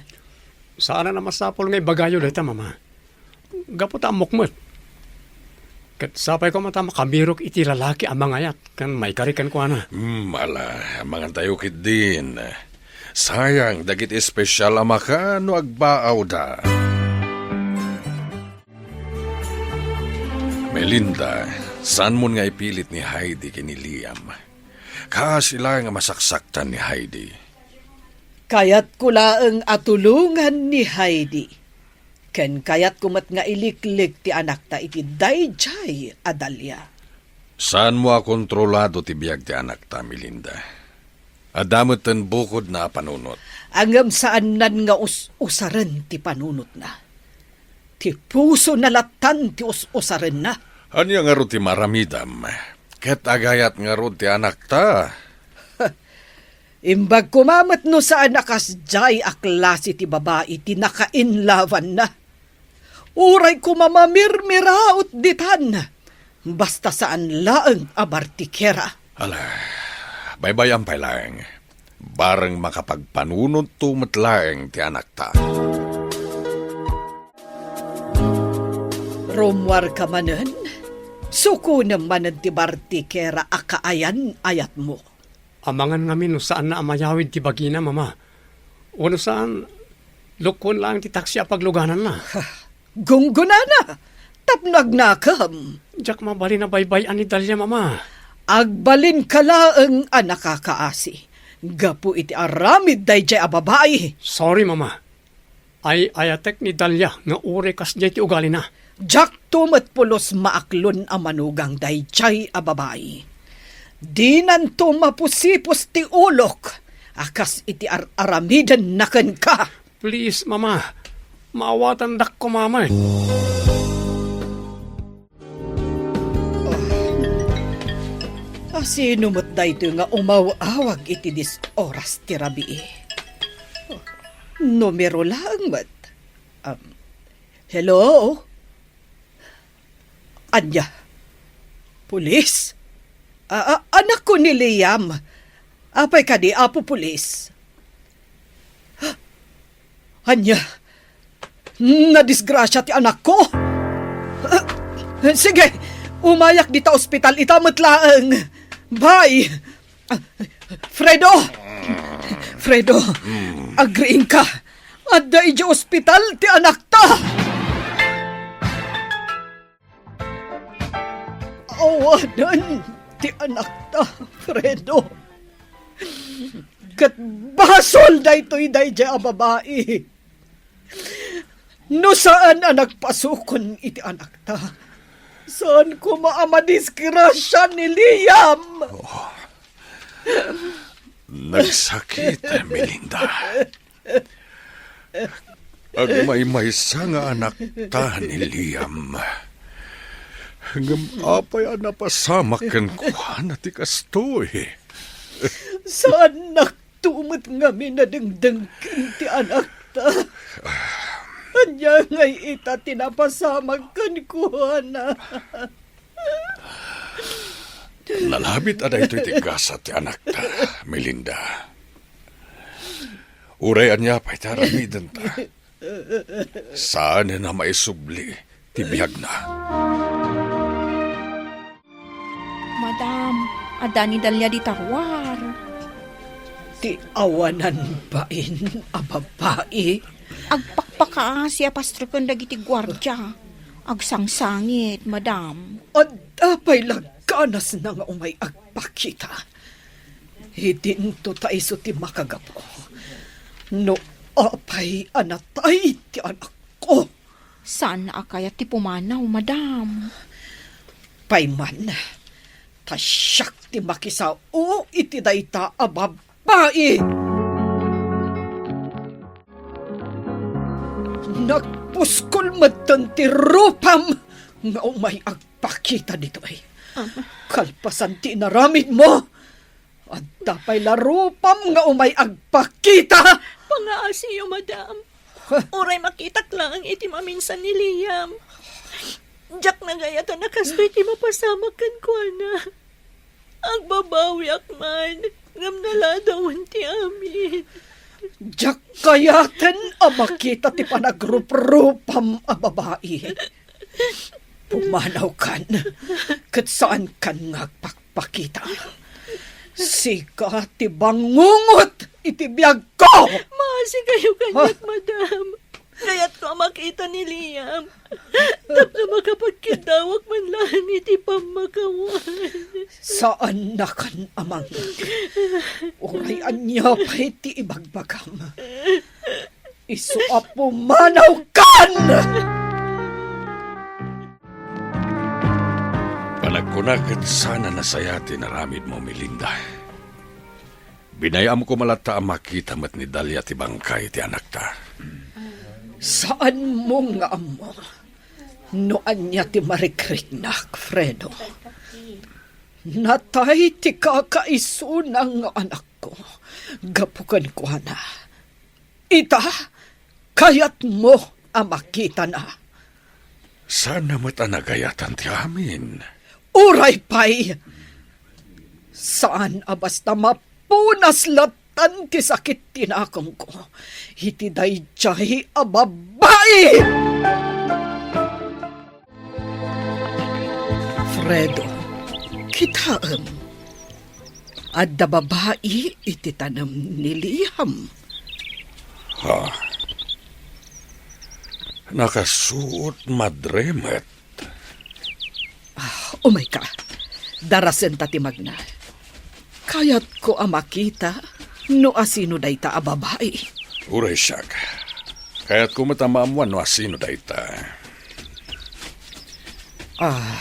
Saan a masapul nga ibagayo dayta, Mama. Gapu ta ammok met. Ket sapay koma ta makabirok iti lalaki a mangayat ken maikari kenkuana. Hmm, ala, mangantayo ketdin. Sayang dagiti espesyal a makan no agbaawda. Melinda, saanmon nga ipilit ni Heidi ken ni Liam. Kaasi laeng a masaksaktan ni Heidi. Kayatko laeng a tulongan ni Heidi. Ken kayatko met nga iliklik ti anakta iti daydiay a Dalia. Saanmo a kontrolado ti biag ti anakta, Melinda. Adda metten bukodna a panunot. Ngem saannan nga us-usaren ti panunotna. Ti pusona lattan ti us-usarenna. Ania ngarud ti maaramidam? Ket agayat ngarud ti anakta? Imbag koma met no saan a kasdiay a klase ti babai ti nakainlawanna. Uray koma mamirmiraot ditan, basta saan laeng a bartikera. Ala, baybay-am pay laeng. Bareng makapagpanunotto met laeng ti anakta. Rummuarka manen, sukonem manen ti bartikera a kaayan-ayatmo. Amangan ngamin no saanna a mayawid ti bagina, Mama. Wenno saan, lukon laeng ti taksi a paglugananna. Gunggonana, tapno agnakem. Diak mabalin a baybay-an ni Dalia, Mama. Agbalinka laeng a nakakaasi gapu iti aramid daydiay a babai. Sorry, Mama. Ay-ayatek ni Dalia nga uray kasdiay ti ugalina. Diakto met pulos maaklon a manugang daydiay a babai. Dinanto mapusipos ti ulok a kas iti ar-aramidenna kenka. Please, Mama. Maawatandak koma met. Ah, sino met daytoy nga umaw-awag iti dis oras ti rabii? Numero laeng met. Um, hello? Ania? Pulis? A-, a-, anakko ni Liam. Apay kadi, Apo Pulis? Ania? Nadisgrasia ti anakko? Sige, umayak dita ospital ita met laeng. Bye! Fredo! Fredo, agriingka. Adda idiay ospital ti anakta. Awanen ti anakta, Fredo. Ket basol daytoy daydiay a babai. No saan a nagpasukon iti anakta, saan koma a madisgrasia ni Liam. Oh. Nagsakit, Melinda. Agmaymaysa nga anakta ni Liam. Ngem apay a napasamak kenkuana ti kastoy? Saannakto met ngamin a dengdenggen ti anakta. Ania ngay ita ti napasamak kenkuana? Nalabit a daytoy ti gasat ti anakta, Melinda. Uray ania pay ti aramidenta, saanen a maisubli ti biagna. Madam, adda ni Dalia dita ruar. Ti awanan bain a babai. Agpakpakaasi a pastreken dagiti guardia. Agsangsangit, madam. Adda pay la ganasna nga umay agpakita. Idinto ta isu ti makagapu. No apay a natay ti anakko. Saan a kayat ti pumanaw, madam? Pay man, ta siak ti makisao iti dayta a babai. Nagpuskol metten ti rupam nga umay agpakita ditoy. Ama. Kalpasan ti inaramidmo, adda pay la rupam nga umay agpakita. Pangaasiyo, madam. Uray makitak laeng iti maminsan ni Liam. Diak nagayatan a kastoy ti mapasamak kenkuana. Agbabawiak man, ngem naladawen ti amin. Diak kayaten a makita ti panagruprupam a babai. Pumanawkan, ket saankan nga agpakpakita. Sika ti bangungot iti biagko! Maasikayo kaniak, madam. Kayatko a makita ni Liam. Tapno makapagkiddawak man laeng iti pammakawan. Saannakan a mangngeg. Uray ania pay ti ibagbagam. Isu a pumanawkan! Panagkuna ket saan a nasaya ti inaramidmo, Melinda. Binay-amko man latta a makita met ni Dalia ti bangkay ti anakta. Saanmo nga ammo no ania ti marikriknak, Fredo. Natay ti kakaisuna nga anakko gapu kenkuana. Ita, kayatmo a makitana. Saanna met a nagayatan ti amin. Uray pay, saan a basta mapunas lattan ti sakit ti nakemko iti daydiay a babai! Fredo, kitaem. Adda babai iti tanem ni Liam. Ha? Nakasuot, madre met. Ah, umayka. Darasenta ti magna. Kayatko a makita no asino dayta a babai. Uray siak. Kayatko met a maammuan no asino dayta. Ah.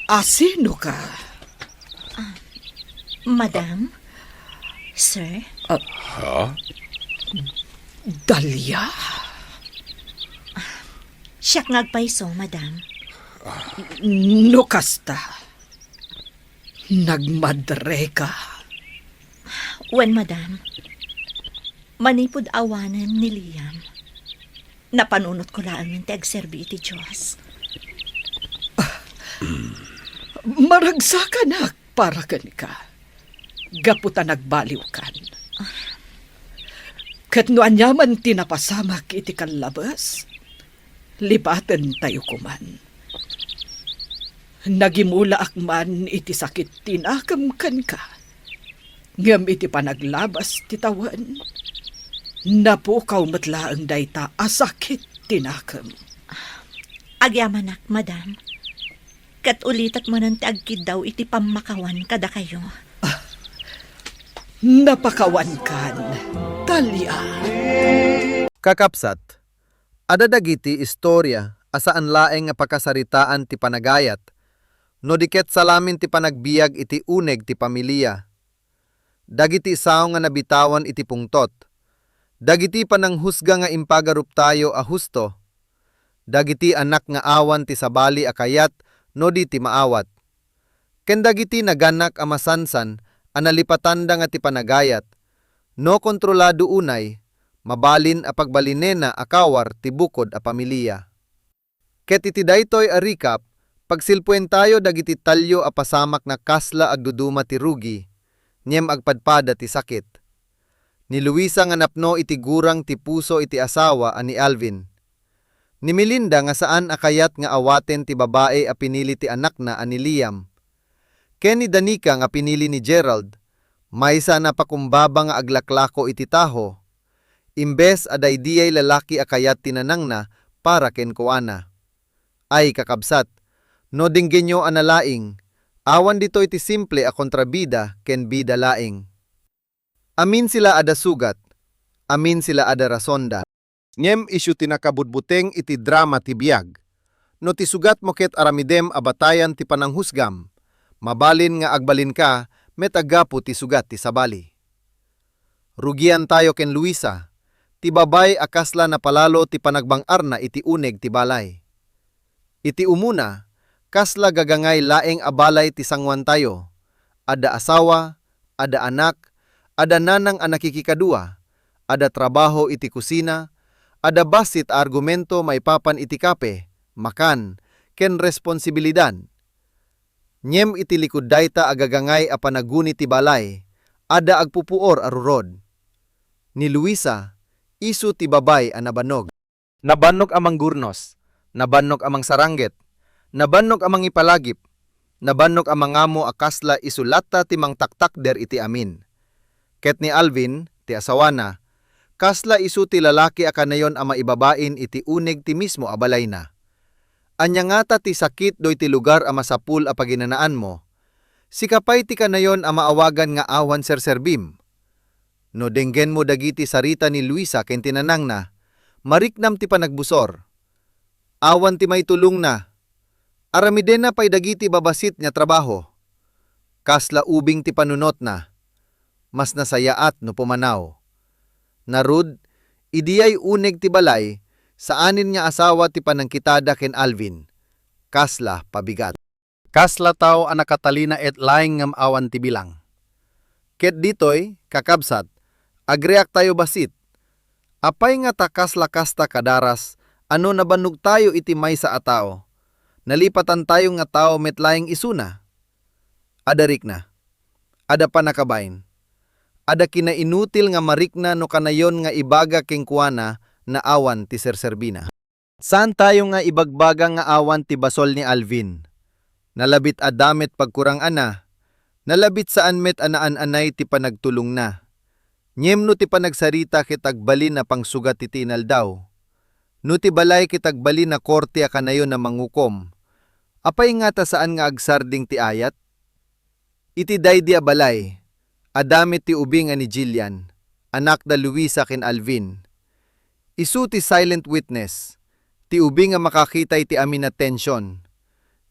Asino ka? Ah, madam? Sir? Ah, ha? Dalia? Siak nga agpayso, madam. No kasta, nagmadre ka? Wen, madam. Manipud awanen ni Liam, napanunotko laengen ti agserbi iti Dios. Maragsakanak para kenka, gapu ta nagbaliwkan. Ket no aniaman ti napasamak iti kallabes, libatentayo koman. Nagimulaak man iti sakit ti nakem kenka, ngem iti panaglabas ti tawen, napukaw met laeng dayta a sakit ti nakem. Agyamanak, madam. Ket ulitek manen ti agkiddaw iti pammakawan kadakayo. Ah, napakawankan, Dalia. Kakabsat, adda dagiti istoria a saan laeng nga pakasaritaan ti panagayat, no di ket salamin ti panagbiag iti uneg ti pamilia. Dagiti sao nga nabitawan iti pungtot, Dagiti pananghusga nga impagaruptayo a husto, dagiti anak nga awan ti sabali a kayat no di ti maawat, ken dagiti naganak a masansan a nalipatanda nga ti panagayat, no kontrolado unay, mabalin a pagbalinenna a kawar ti bukod a pamilia. Ket iti daytoy a recap, pagsilpuentayo dagiti tallo a pasamak nga kasla agduduma ti rugi, ngem agpadpada ti sakit. Ni Luisa nga napno iti gurang ti puso iti asawa a ni Alvin. Ni Melinda nga saan a kayat nga awaten ti babai a pinili ti anakna a ni Liam. Ken ni Danica nga pinili ni Gerald, maysa a napakumbaba nga aglaklako iti taho, imbes a daydiay lalaki a kayat ti nanangna para kenkuana. Ay, kakabsat, no denggenyo a nalaing, awan ditoy ti simple a kontrabida ken bida laeng. Amin sila adda sugat, amin sila adda rasonda. Ngem isu ti nakabutbuteng iti drama ti biag. No ti sugatmo ket aramidem a batayan ti pananghusgam, mabalin nga agbalinka met a gapu ti sugat ti sabali. Rugiantayo ken Luisa, ti babay a kasla napalalo ti panagbang-arna iti uneg ti balay. Iti umuna, kasla gagangay laeng a balay ti sanguantayo. Adda asawa, adda anak, adda nanang a nakikikadua, adda trabaho iti kusina, adda bassit a argumento maipapan iti kape, makan, ken responsibilidad. Ngem iti likud dayta a gagangay a panaguni ti balay, adda agpupuor a rurod. Ni Luisa, isu ti babay a nabannog. Nabannog a manggurnos, nabannog a mangsarangget, nabannog a mangipalagip, nabannog a mangamo a kasla isu latta ti mangtaktakder iti amin. Ket ni Alvin, ti asawana, kasla isu ti lalaki a kanayon a maibabain iti uneg ti mismo a balayna. Ania ngata ti sakit daytoy ti lugar a masapul a paginanaanmo? Sika pay ti kanayon a maawagan nga awan serserbim. No denggenmo dagiti sarita ni Luisa ken ti nanangna, mariknam ti panagbusor. Awan ti maitulongna. Aramidenna pay dagiti babassit nga trabaho. Kasla ubing ti panunotna. Mas nasayaat no pumanaw. Ngarud, idiay uneg ti balay, saanen nga asawa ti panangkitada ken Alvin. Kasla pabigat. Kasla tao a nakatalinaed laeng ngem awan ti bilang. Ket ditoy, kakabsat, agriaktayo bassit. Apay ngata kasla kasta kadaras a no nabannogtayo iti maysa a tao, nalipatantayo nga tao met laeng isuna? Adda rikna. Adda pannakabain. Adda kinainutil nga marikna no kanayon nga ibaga kenkuana nga awan ti serserbina. Saantayo nga ibagbaga nga awan ti basol ni Alvin. Nalabit a damo ti pagkurang-ana, nalabit saan met a naan-anay ti panagtulongna. Ngem no ti panagsarita ket agbalin a pangsugat iti inaldaw, no ti balay ket agbalin a korte a kanayon a mangukom, apay ngata saan nga agsardeng ti ayat? Iti daydi a balay, adda met ti ubing a ni Jillian, anakda Luisa ken Alvin. Isu ti silent witness, ti ubing a makakita iti amin a tension,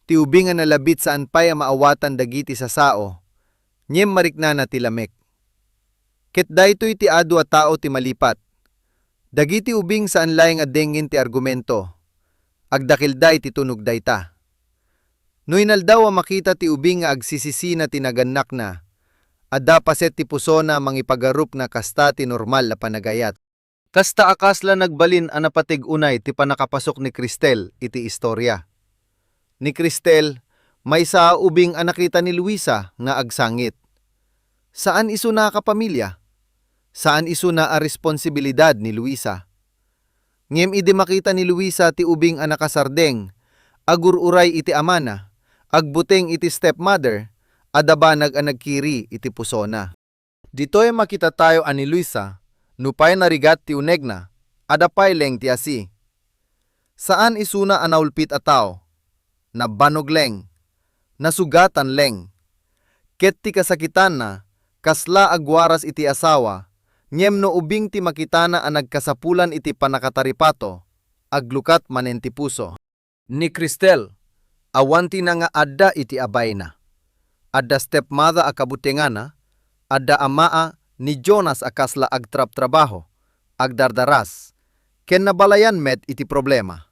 ti ubing a nalabit saan pay a maawatan dagiti sasao, ngem mariknana ti lamek. Ket daytoy ti adu a tao ti malipat. Dagiti ubing saan laeng a dengen ti argumento. Agdakilda iti tunog dayta. No inaldaw a makita ti ubing nga agsisisina ti nagannakna, adda paset ti pusona a mangipagarupna kasta ti normal a panagayat. Kasta a kasla nagbalin a napateg unay ti pannakapasok ni Cristel iti istoria. Ni Cristel, maysa a ubing a nakita ni Luisa nga agsangit. Saan isuna a kapamilya. Saan isuna a responsibilidad ni Luisa. Ngem idi makita ni Luisa ti ubing a nakasardeng, agur-uray iti amana, agbuteng iti stepmother, adda banag a nagkiri iti pusona. Ditoy makitatayo a ni Luisa, nupay narigat ti unegna, adda pay laeng ti asi. Saan isuna a naulpit a tao. Nabannog laeng. Nasugatan laeng. Ket ti kasakitanna, kasla agwaras iti asawa, ngem no ubing ti makitana a nagkasapulan iti pannakataripato, aglukat manen ti puso. Ni Cristel, awan ti nangaadda iti abayna. Adda stepmother a kabutengana, adda amaa ni Jonas a kasla agtrabtrabaho, agdardaras, ken nabalayan met iti problema.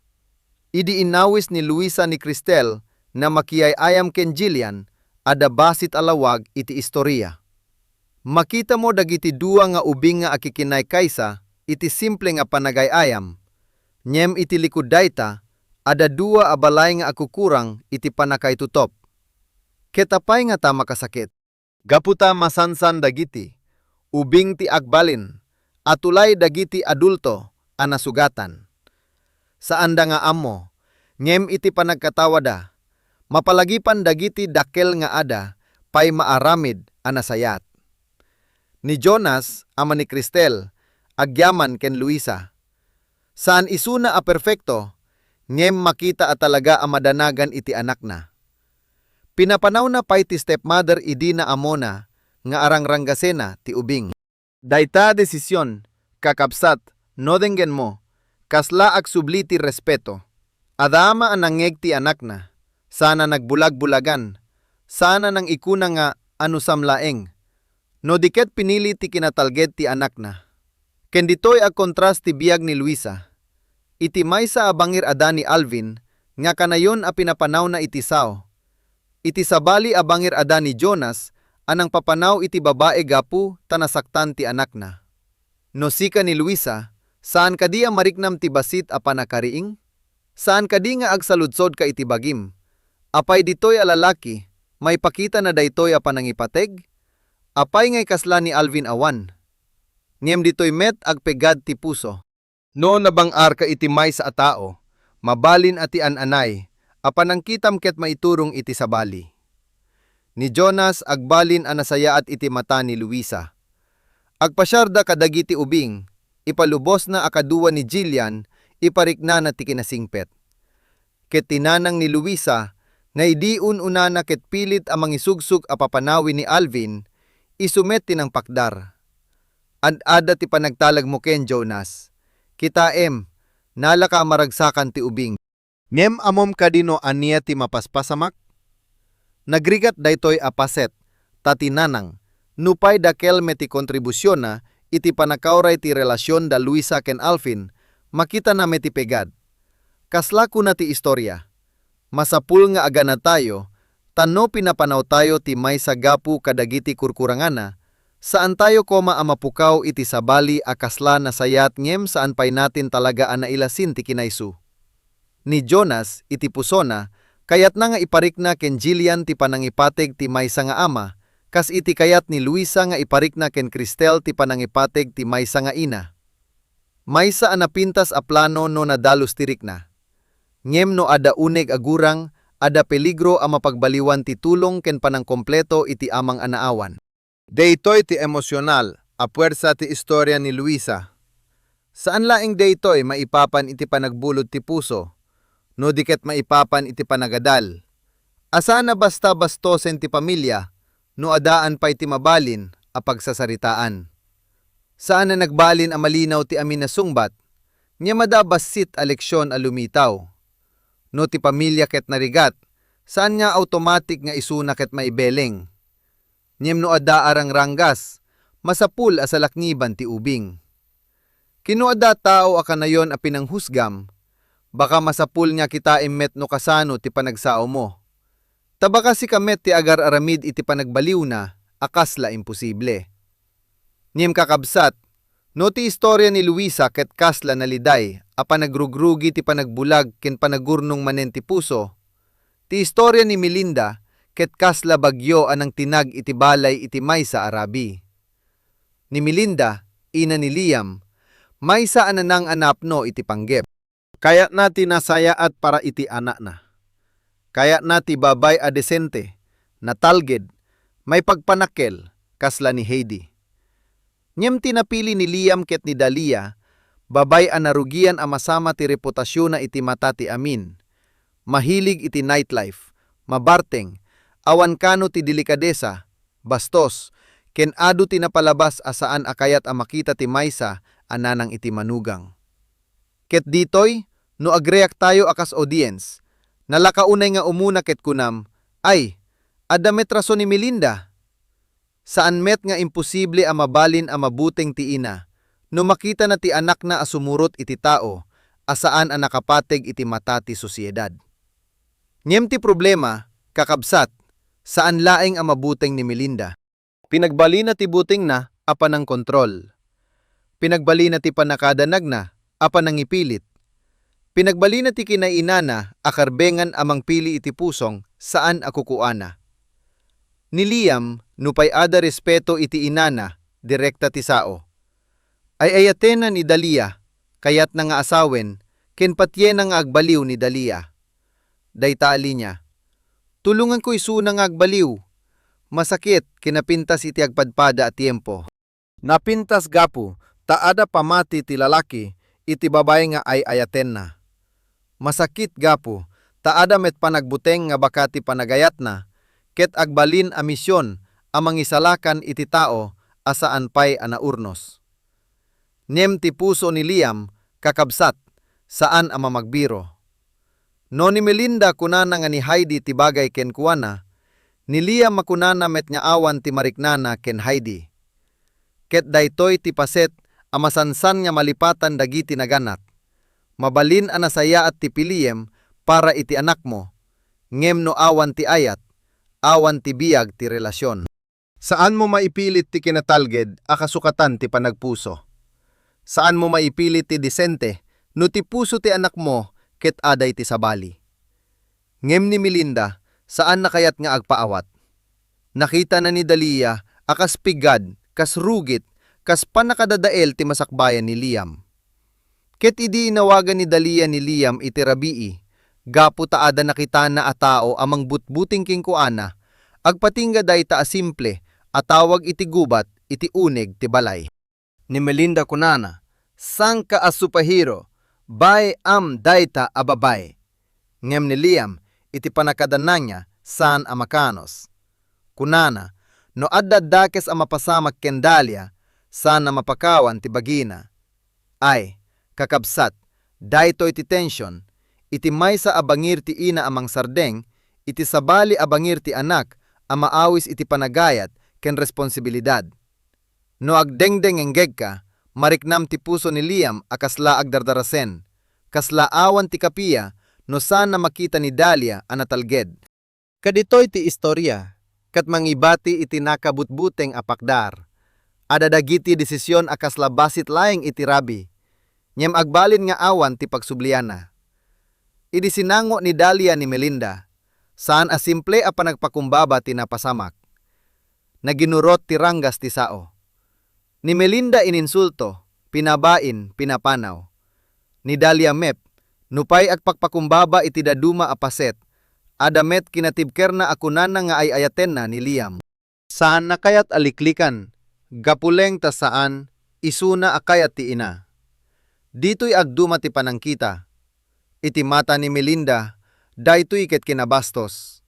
Idi inawis ni Luisa ni Cristel nga makiay-ayam ken Jillian, adda bassit a lawag iti istoria. Makitamo dagiti dua nga ubing nga akikinaykaysa iti simple nga panagay-ayam. Ngem iti likud dayta, adda dua a balay nga agkukurang iti pannakaitutop. Ket apay ngata makasakit? Gapu ta masansan dagiti ubing ti agbalin a tulay dagiti adulto a nasugatan. Saanda nga ammo, ngem iti panagkatawada, mapalagipan dagiti dakkel nga adda pay maaramid a nasayaat. Ni Jonas, ama ni Cristel, agyaman ken Luisa. Saan isuna a perfekto, ngem makita a talaga a madanagan iti anakna. Pinapanawna pay ti stepmother idi naamona nga arangranggasena ti ubing. Dayta a desision, kakabsat, no denggenmo, kasla agsubli ti respeto. Adda ama a nangngeg ti anakna, saan a nagbulagbulagan, saan a nangikuna nga anusam laeng, no di ket pinili ti kinatalged ti anakna. Ken ditoy agkontras ti biag ni Luisa. Iti maysa a bangir adda ni Alvin nga kanayon a pinapanawna iti sao. Iti sabali a bangir adda ni Jonas a nangpapanaw iti babai gapu ta nasaktan ti anakna. No sika ni Luisa, saan kadi a mariknam ti bassit a pannakariing? Saan kadi nga agsaludsodka iti bagim? Apay ditoy a lalaki, maipakitana daytoy a panangipateg? Apay ngay kasla ni Alvin awan? Ngem ditoy met agpegad ti puso. No nabang-arka iti maysa a tao, mabalin a ti an-anay a panangkitam ket maiturong iti sabali. Ni Jonas agbalin a nasayaat iti mata ni Luisa. Agpasiarda kadagiti ubing, ipalubosna a kadua ni Jillian, ipariknana ti kinasingpet. Ket ti nanang ni Luisa, nga idi un-unana ket pilit a mangisugsog a papanawi ni Alvin, isu met ti nangpakdar. Ad-adda ti panagtalagmo ken Jonas. Kitaem, nalaka a maragsakan ti ubing. Ngem ammom kadi no ania ti mapaspasamak? Nagrigat daytoy a paset, ta ti nanang, nupay dakkel met ti kontribusionna iti pannakauray ti relasionda Luisa ken Alvin, makitana met ti pegad. Kasla kuna ti istoria, masapul nga aganadtayo, ta no pinapanawtayo ti maysa gapu kadagiti kurkuranganna, saantayo koma a mapukaw iti sabali a kasla nasayaat ngem saan pay natin talaga a nailasin ti kinaisu. Ni Jonas, iti pusona, kayatna nga iparikna ken Jillian ti panangipateg ti maysa nga ama, kas iti kayat ni Luisa nga iparikna ken Cristel ti panangipateg ti maysa nga ina. Maysa a napintas a plano no nadalus ti rikna. Ngem no adda uneg a gurang, adda peligro a mapagbaliwan ti tulong ken panangkompleto iti amang a naawan. Daytoy ti emosional a puersa ti istoria ni Luisa. Saan laeng daytoy maipapan iti panagbulod ti puso, no di ket maipapan iti panagadal. A saan a basta bastosen ti pamilia no addaan pay ti mabalin a pagsasaritaan. Saan a nagbalin a malinaw ti amin a sungbat, ngem adda bassit a leksion a lumitaw. No ti pamilia ket narigat, saan nga automatic nga isuna ket maibeleng. Ngem no adda arangranggas, masapul a salakniban ti ubing. Ken no adda tao a kanayon a pinanghusgam, baka masapul nga kitaem met no kasano ti panagsaomo. Ta baka sika met ti agar-aramid iti panagbaliwna a kasla imposible. Ngem kakabsat, no ti istoria ni Luisa ket kasla naliday a panagrugrugi ti panagbulag ken panagurnong manen ti puso, ti istoria ni Melinda ket kasla bagyo a nangtinag iti balay iti maysa a rabii. Ni Melinda, ina ni Liam, maysa a nanang a napno iti panggep. Kayatna ti nasayaat para iti anakna. Kayatna ti babay a desente, natalged, maipagpanakkel, kasla ni Heidi. Ngem ti napili ni Liam ket ni Dalia, babay a narugian a masama ti reputasionna iti mata ti amin. Mahilig iti nightlife, mabarteng, awan kano ti delikadesa, bastos, ken adu ti napalabas a saan a kayat a makita ti maysa a nanang iti manugang. Ket ditoy, no agreaktayo a kas audience, nalaka unay nga umuna ket kunam, "Ay, adda met rason ni Melinda." Saan met nga imposible a mabalin a mabuteng ti ina, no makitana ti anakna a sumurot iti tao a saan a nakapateg iti mata ti sosiedad. Ngem ti problema, kakabsat, saan laeng a mabuteng ni Melinda. Pinagbalina ti butengna a panangkontrol. Pinagbalina ti pannakadanagna a panangipilit. Pinagbalina ti kinainana a karbengan a mangpili iti pusong saan a kukuana. Ni Liam, nupay adda respeto iti inana, direkta ti sao. Ay-ayatenna ni Dalia, kayatna nga asawen, ken patienna nga agbaliw ni Dalia. Dayta a linia. Tulonganko isuna nga agbaliw. Masakit, ken napintas iti agpadpada a tiempo. Napintas gapu ta adda pamati ti lalaki iti babai nga ay-ayatenna. Masakit gapu ta adda met panagbuteng nga baka ti panagayatna ket agbalin a mision a mangisalakan iti tao a saan pay a naurnos. Ngem ti puso ni Liam, kakabsat, saan a mamagbiro. No ni Melinda kunana nga ni Heidi ti bagay kenkuana, ni Liam makunana met nga awan ti mariknana ken Heidi. Ket daytoy ti paset a masansan nga malipatan dagiti naganat. Mabalin a nasayaat ti piliem para iti anakmo, ngem no awan ti ayat, awan ti biag ti relasion. Saanmo maipilit ti kinatalged a kasukatan ti panagpuso. Saanmo maipilit ti disente no ti puso ti anakmo ket aday ti sabali. Ngem ni Melinda, saanna kayat nga agpaawat. Nakitana ni Dalia a kas piggad, kas rugit, kas pannakadadael ti masakbayan ni Liam. Ket idi inawagan ni Dalia ni Liam iti rabii, gapu ta adda nakitana a tao a mangbutbuteng kenkuana, agpatingga dayta a simple a tawag iti gubat iti uneg ti balay. Ni Melinda kunana, "Sangka a superhero, bae am dayta a babae." Ngem ni Liam, iti pannakadanagna, saan a makanus. Kunana, no adda dakes a mapasamak ken Dalia, saan a mapakawan ti bagina. Ay, kakabsat, daytoy ti tension, iti maysa a bangir ti ina a mangsardeng, iti sabali a bangir ti anak a maawis iti panagayat ken responsibilidad. No agdengdengenggegka, mariknam ti puso ni Liam a kasla agdardarasen, kasla awan ti kappia no saan a makita ni Dalia a natalged. Kaditoy ti istoria, ket mangibati iti nakabutbuteng a pakdar. Adda dagiti desisyon a kasla bassit laeng iti rabii, ngem agbalin nga awan ti pagsublianna. Idi sinango ni Dalia ni Melinda, saan a simple a panagpakumbaba ti napasamak. Naginurot ti ranggas ti sao. Ni Melinda ininsulto, pinabain, pinapanaw. Ni Dalia met, nupay agpakpakumbaba iti daduma a paset, adda met kinatibkerna a kunana nga ay-ayatenna ni Liam. Saanna kayat a liklikan, gapu laeng ta saan, isuna a kayat ti ina. Ditoy agduma ti panangkita. Iti mata ni Melinda, daytoy ket kinabastos.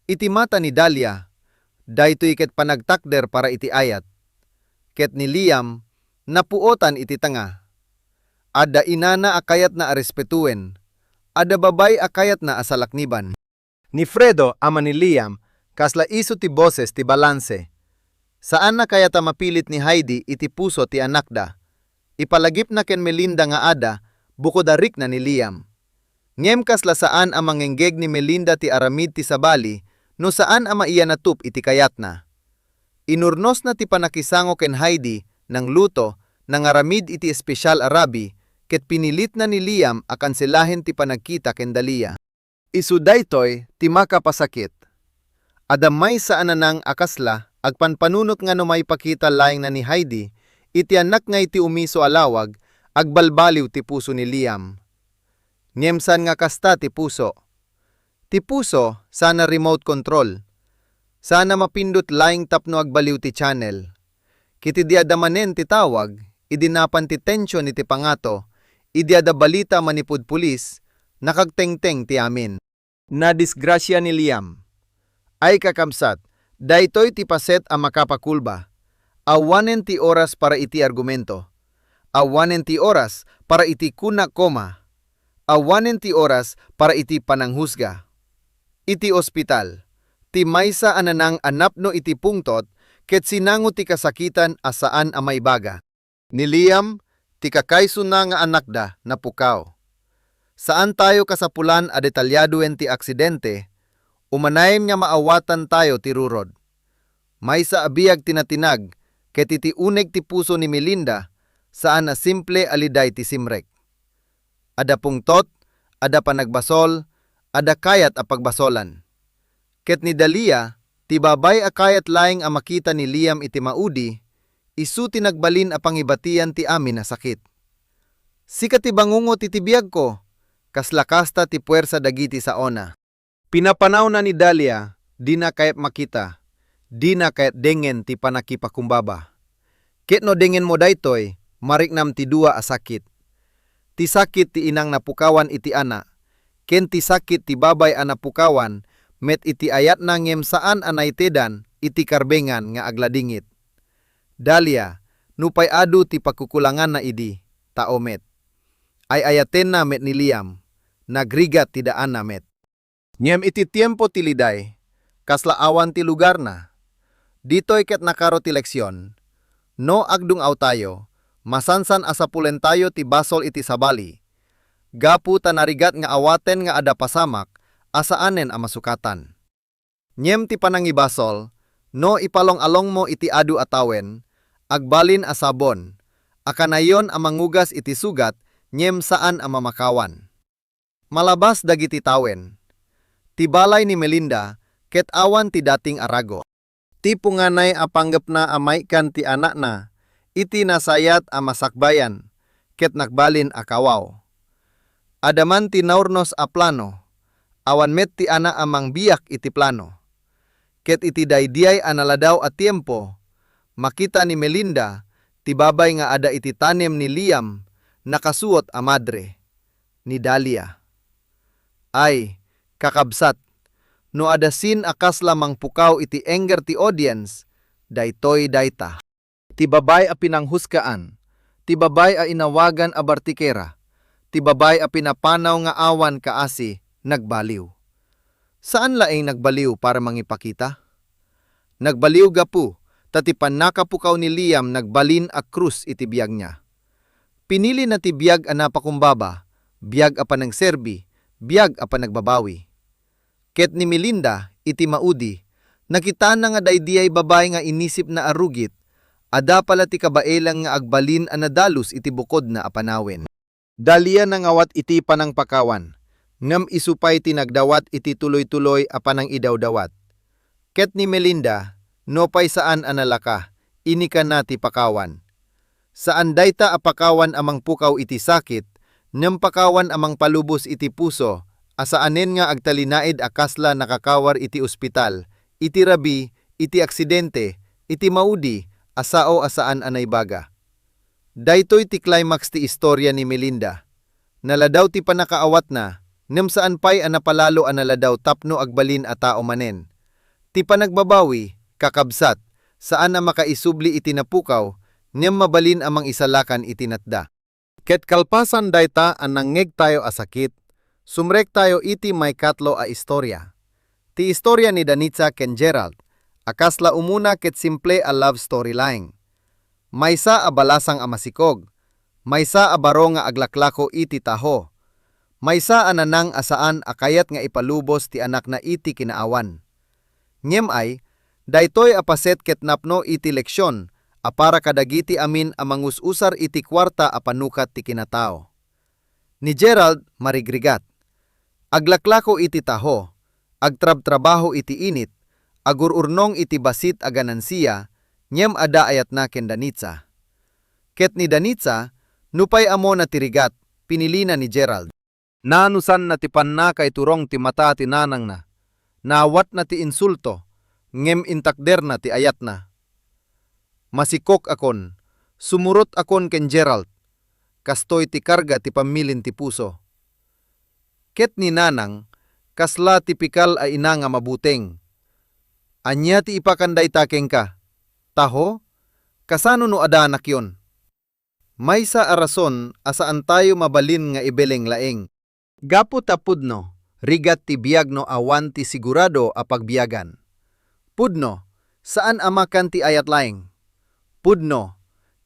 Iti mata ni Dalia, daytoy ket panagtakder para iti ayat. Ket ni Liam, napuotan iti tengnga. Adda inana a kayatna a respetuen. Adda babai a kayatna a salakniban. Ni Fredo, ama ni Liam, kasla isu ti boses ti balanse. Saanna kayat a mapilit ni Heidi iti puso ti anakda. Ipalagipna ken Melinda nga adda, bukod a rikna ni Liam. Ngem kasla saan a mangenggeg ni Melinda ti aramid ti sabali no saan a maiyanatup iti kayatna. Inurnosna ti pannakisango ken Heidi, nangluto, nangaramid iti espesial a rabii, ket pinilitna ni Liam a kanselahen ti panagkita ken Dalia. Isu daytoy ti makapasakit. Adda maysa a nanang a kasla agpanpanunot nga no maipakita laeng na ni Heidi iti anak nga iti umiso a lawag, agbalbaliw ti puso ni Liam. Ngem saan nga kasta ti puso. Ti puso, saan a remote control. Saan a mapindot laeng tapno agbaliw ti channel. Ket idi adda manen ti tawag, idi napan ti tension iti pangato, idi adda balita manipud pulis, nakagtengteng ti amin. Nadisgrasia ni Liam. Ay kakabsat, daytoy ti paset a makapakulba. Awanen ti oras para iti argumento. Awanen ti oras para iti kuna koma. Awanen ti oras para iti pananghusga. Iti ospital, ti maysa a nanang a napno iti pungtot ket sinango ti kasakitan a saan a maibaga. Ni Liam, ti kakaysona nga anakda, napukaw. Saantayo kasapulan a detalyadoen ti aksidente, umanay nga maawatantayo ti rurod. Maysa a biag ti natinag, ket iti uneg ti puso ni Melinda, saan a simple a liday ti simrek. Adda pungtot, adda panagbasol, adda kayat a pagbasolan. Ket ni Dalia, ti babay a kayat laeng a makita ni Liam iti maudi, isu ti nagbalin a pangibatian ti amin a sakit. "Sika ti bangungot iti biagko," kasla kasta ti puersa dagiti saona. Pinapanawna ni Dalia, dina kayat makita, dina kayat dengen ti pannakipakumbaba. Ket no dengenmo daytoy, mariknam ti dua a sakit. Ti sakit ti inang napukawan iti ana, ken ti sakit ti babay a napukawan met iti ayatna ngem saan a naitedan iti karbengan nga agladingit. Dalia, nupay adu ti pakukulanganna idi, tao met. Ay-ayatenna met ni Liam, nagrigat ti daanna met. Ngem iti tiempo ti liday, kasla awan ti lugarna. Ditoy ket nakaro ti leksion, no agdung-awtayo, masansan a sapulentayo ti basol iti sabali, gapu ta narigat nga awaten nga adda pasamak a saanen a masukatan. Ngem ti panangibasol, no ipalong-alongmo iti adu a tawen, agbalin a sabon, a kanayon a mangugas iti sugat ngem saan a mamakawan. Malabas dagiti tawen, ti balay ni Melinda ket awan ti dating a rago. Ti punganay a panggepna a maikkan ti anakna iti nasayat a masakbayan ket nagbalin a kawaw. Adda man ti naurnos a plano, awan met ti ana a mangbiak iti plano. Ket iti daydiay a naladaw a tiempo, makita ni Melinda ti babay nga adda iti tanem ni Liam, nakasuot a madre, ni Dalia. Ay, kakabsat, no adda scene a kasla mangpukaw iti engger ti audience, daytoy dayta. Ti babay a pinanghusgaan, ti babay a inawagan a bartikera, ti babay a pinapanaw nga awan kaasi, nagbaliw. Saan laeng nagbaliw para mangipakita. Nagbaliw gapu ta ti pannakapukaw ni Liam nagbalin a krus iti biagna. Pinilina ti biag a napakumbaba, biag a panangserbi, biag a panagbabawi. Ket ni Melinda, iti maudi, nakitana nga daydiay babay nga inisipna a rugit, adda pay la ti kabaelan nga agbalin a nadalus iti bukodna a panawen. Dalia nangawat iti panangpakawan, ngem isu pay ti nagdawat iti tuloy-tuloy a panangidawdawat. Ket ni Melinda, nupay saan a nalaka, inikana ti pakawan. Saan dayta a pakawan a mangpukaw iti sakit, ngem pakawan a mangpalubos iti puso, a saanen nga agtalinaed a kasla nakakawar iti ospital, iti rabii, iti aksidente, iti maudi, a sao a saan a naibaga. Daytoy ti climax ti istoria ni Melinda. Naladaw ti pannakaawatna, ngem saan pay a napalalo a naladaw tapno agbalin a tao manen. Ti panagbabawi, kakabsat, saan a makaisubli iti napukaw, ngem mabalin a mangisalakan iti natda. Ket kalpasan dayta a nangngegtayo a sakit, sumrektayo iti maikatlo a istoria. Ti istoria ni Danitza ken Gerald, a kasla umuna ket simple a love story laeng. Maysa a balasang a masikog, maysa a baro nga aglaklako iti taho, maysa a nanang a saan a kayat nga ipalubos ti anakna iti kinaawan. Ngem ay, daytoy a paset ket napno iti leksion a para kadagiti amin a mangus-usar iti kuarta a panukat ti kinatao. Ni Gerald marigrigat. Aglaklako iti taho, agtrabtrabaho iti init, agur-urnong iti bassit a ganansia, ngem adda ayatna ken Danitza. Ket ni Danitza, nupay ammona ti rigat, pinilina ni Gerald. Naanusanna ti pannakaiturong ti mata ti nanangna, naawatna ti insulto, ngem intakderna ti ayatna. Masikokakon, sumurotakon ken Gerald. Kastoy ti karga ti pammilin ti puso. Ket ni nanang, kasla tipikal a ina nga mabuteng. Ania ti ipakan dayta kenka? Taho? Kasano no adanakyon? Maysa a rason a saantayo mabalin nga ibeleng laeng. Gapu ta pudno, rigat ti biag no awan ti sigurado a pagbiagan. Pudno, saan a makan ti ayat laeng. Pudno,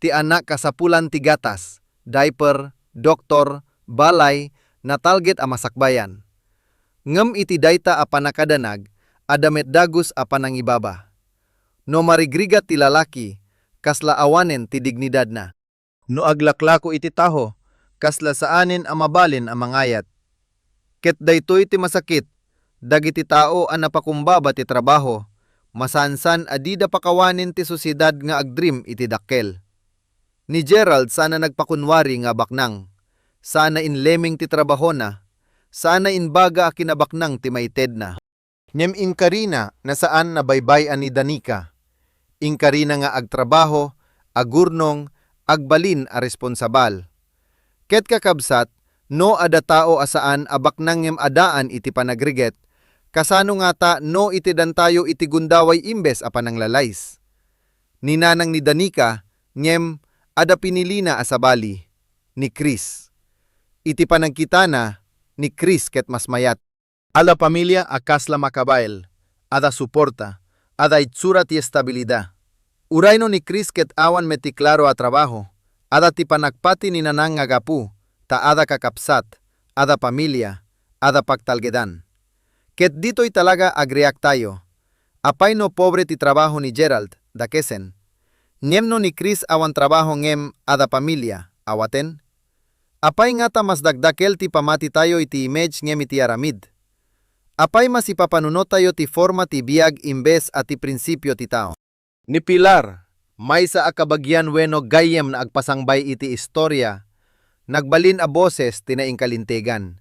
ti anak kasapulan ti gatas, diaper, doktor, balay, natalget a masakbayan. Ngem iti dayta a pannakadanag, adda met dagus a panangibaba. No marigrigat ti lalaki, kasla awanen ti dignidadna. No aglaklako iti taho, kasla saanen a mabalin a mangayat. Ket daytoy ti masakit, dagiti tao a napakumbaba ti trabaho, masansan a dida pakawanen ti sosiedad nga agdream iti dakkel. Ni Gerald saan a nagpakunwari nga abaknang. Saan a inlemeng ti trabahona. Saan a imbaga a kinabaknang ti maitedna. Ngem inkarina a saan a baybay-an ni Danica. Inkarina nga agtrabaho, agurnong, agbalin a responsabal. Ket kakabsat, no adda tao a saan a baknang ngem adaan iti panagrigat, kasano ngata no itedantayo iti gundaway imbes a pananglalays? Ni nanang ni Danica, ngem adda pinilina a sabali, ni Chris. Iti panagkitana, ni Chris ket mas mayat. Adda pamilia a kasla makabael, adda suporta, adda itsura ti estabilidad. Uray no ni Chris ket awan met ti klaro a trabaho, adda ti panagpati ni nanang nga gapu ta adda kakabsat, adda pamilia, adda pagtalgedan. Ket ditoy talaga agreaktayo. Apay no pobre ti trabaho ni Gerald, dakesen? Ngem no ni Chris awan trabaho ngem adda pamilia, awaten? Apay ngata mas dakdakkel ti pamatitayo iti image ngem iti aramid? Apay masipapanunotayo ti forma ti biag imbes a ti prinsipio ti tao? Ni Pilar, maysa a kabagian wenno gayyem nga agpasangbay iti istoria, nagbalin a boses ti naingkalintegan.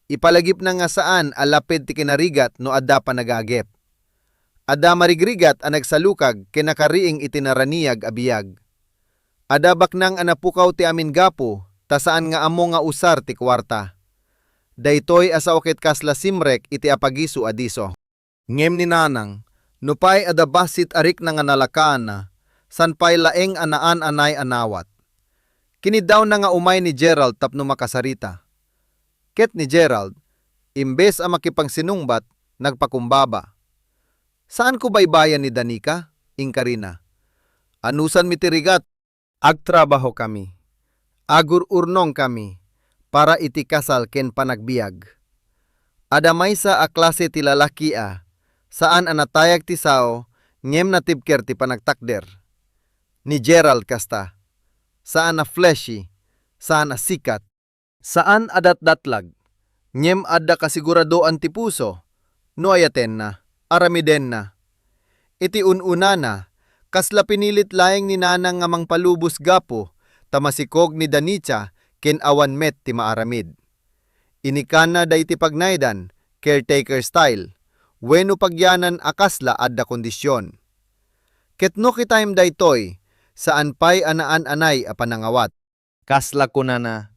Ipalagipna nga saan a laped ti kinarigat no adda panagagep. Adda marigrigat a nagsalukag ken nakariing iti naraniag a biag. Adda baknang a napukaw ti amin gapu ta saan nga ammo nga usar ti kuarta. Daytoy a sao ket kasla simrek iti apagiso a disso. Ngem ni nanang, nupay adda bassit a rikna nga nalakaanna, saan pay laeng a naan-anay a nawat. Kiniddawna nga umay ni Gerald tapno makasarita. Ket ni Gerald, imbes a makipagsinungbat, nagpakumbaba. Saanko baybayan ni Danica, inkarina. Anusanmi ti rigat. Agtrabahokami. Agur-urnongkami para iti kasal ken panagbiag. Adda maysa a klase ti lalaki a saan a natayag ti sao ngem natibker ti panagtakder. Ni Gerald kasta. Saan a flashy, saan a sikat. Saan a datdatlag, ngem adda kasiguradoan ti puso, no ayatenna, aramidenna. Iti un-unana, kasla pinilit laeng ni nanang nga mangpalubos gapu ta masikog ni Danica ken awan met ti maaramid. Inikanna daydi pagnaedan, caretaker style, wenno pagyanan a kasla adda kondisyon. Ket no kitaem daytoy, saan pay a naan-anay a panangawat. Kasla kunana,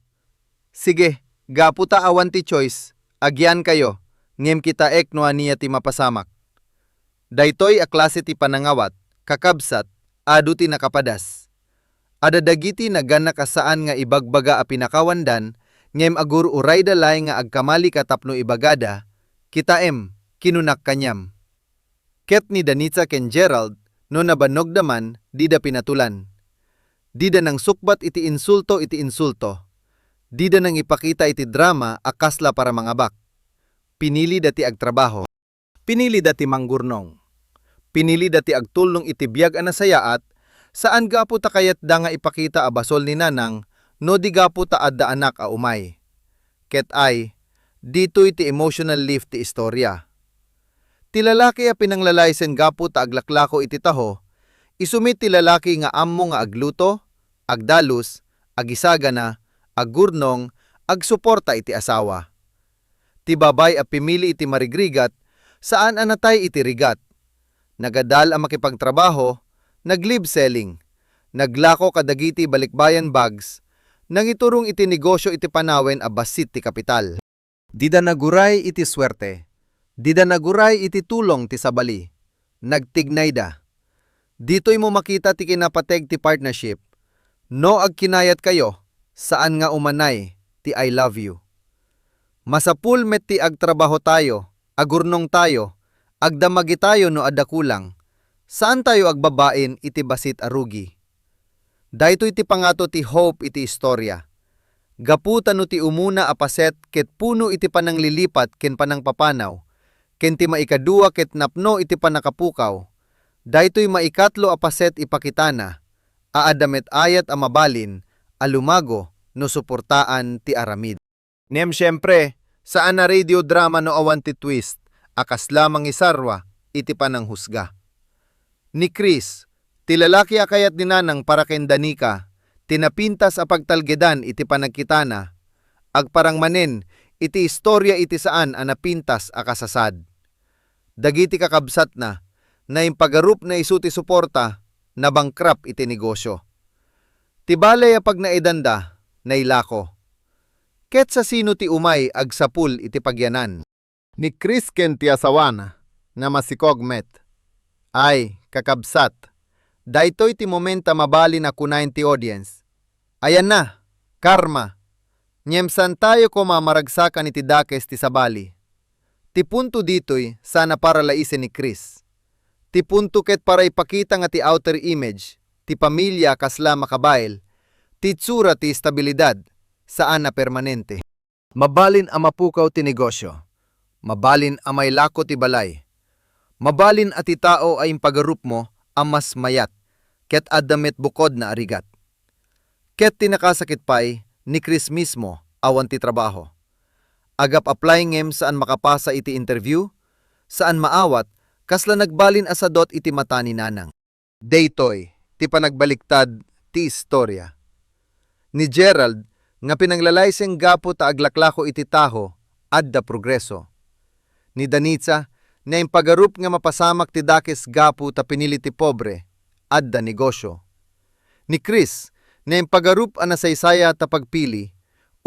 "Sige, gapu ta awan ti choice, agyankayo, ngem kitaek no ania ti mapasamak." Daytoy a klase ti panangawat, kakabsat, adu ti nakapadas. Adda dagiti nagannak a saan nga ibagbaga a pinakawandan, ngem agur-urayda laeng nga agkamalika tapno ibagada, "Kitaem, kinunak kaniam." Ket ni Danica ken Gerald, no nabannogda man, dida pinatulan. Dida nangsukbat iti insulto iti insulto. Dida nangipakita iti drama a kasla para mangabak. Pinilida ti agtrabaho. Pinilida ti manggurnong. Pinilida ti agtulong iti biag a nasayaat, saan gapu ta kayatda nga ipakita a basol ni nanang no di gapu ta adda anak a umay. Ket ay, ditoy ti emotional lift ti istoria. Ti lalaki a pinanglalaysen gapu ta aglaklako iti taho, isu met ti lalaki nga ammo nga agluto, agdalus, agisagana, aggurnong, agsuporta iti asawa. Ti babay a pimili iti marigrigat, saan a natay iti rigat. Nagadal a makipagtrabaho, nag-live selling, naglako kadagiti balikbayan bags, nangiturong iti negosyo iti panawen a bassit ti kapital. Dida naguray iti suerte. Dida naguray iti tulong ti sabali. Nagtignayda. Ditoy mo makita ti kinapateg ti partnership. No agkinayatkayo, saan nga umanay ti "I love you." Masapul met ti agtrabahotayo, agurnongtayo, agdamagitayo no adda kulang. Saantayo agbabain iti bassit a rugi. Daytoy ti pangato ti hope iti istoria. Gapu ta no ti umuna a paset ket puno iti pananglilipat ken panangpapanaw, ken ti maikadua ket napno iti pannakapukaw, daytoy maikatlo a paset ipakitana a adda met ayat a mabalin a lumago no suportaan ti aramid. Ngem siempre, saan a radio drama no awan ti twist a kasla mangisarwa iti pananghusga. Ni Chris, ti lalaki a kayat ni Nanang para ken Danica, ti napintas a pagtalgedan iti panagkitana, agparang manen iti istoria iti saan a napintas a kasasad. Dagiti kakabsatna, naimpagarupna isu ti suporta, nabangkrap iti negosyo. Ti balay a pagnaedanda, nailako. Ket sasino ti umay agsapul iti pagyanan? Ni Chris ken ti asawana, namasikog met. Ay, kakabsat, daytoy ti momento a mabalin a kunaen ti audience, "Ayanna, karma!" Ngem saantayo koma a maragsakan iti dakes ti sabali. Ti punto ditoy, saan a para laisen ni Chris. Ti punto ket para ipakita nga ti outer image ti pamilia a kasla makabael, ti itsura ti estabilidad, saan a permanente. Mabalin a mapukaw ti negosyo. Mabalin a mailako ti balay. Mabalin a ti tao a impagarupmo a mas mayat ket adda met bukodna a rigat. Ket ti nakasakit pay, ni Chris mismo, awan ti trabaho. Agap-apply ngem saan makapasa iti interview, saan maawat, kasla nagbalin a sadot iti mata ni Nanang. Daytoy ti panagbaliktad ti istoria. Ni Gerald nga pinanglalayseng gapu ta aglaklako iti tao, adda progreso. Ni Danica, naimpagarup nga mapasamak ti dakes gapu ta pinili ti pobre, adda negosyo. Ni Chris, naimpagarup a nasaysayat a pagpili,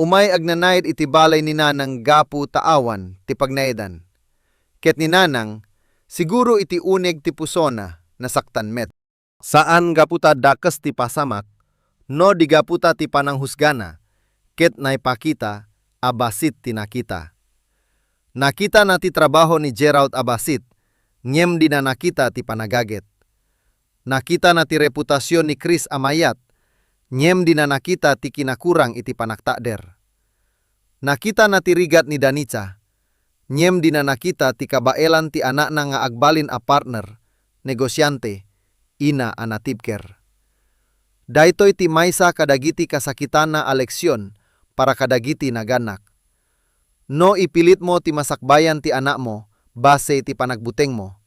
umay agnanaed iti balay ni Nanang gapu ta awan ti pagnaedan. Ket ni Nanang, siguro iti uneg ti pusona, nasaktan met. Saan gapu ta dakes ti pasamak, no di gapu ta ti pananghusgana, ket naipakita a bassit ti nakita. Nakitana ti trabaho ni Gerald a bassit, ngem dina nakita ti panagaget. Nakitana ti reputasion ni Chris a mayat, ngem dina nakita ti kinakurang iti panagtakder. Nakitana ti rigat ni Danica, ngem dina nakita ti kabaelan ti anakna nga agbalin a partner, negosiante, ina a natibker. Daytoy ti maysa kadagiti kasakitana a leksion para kadagiti naganak. No ipilitmo ti masakbayan ti anakmo base iti panagbutengmo,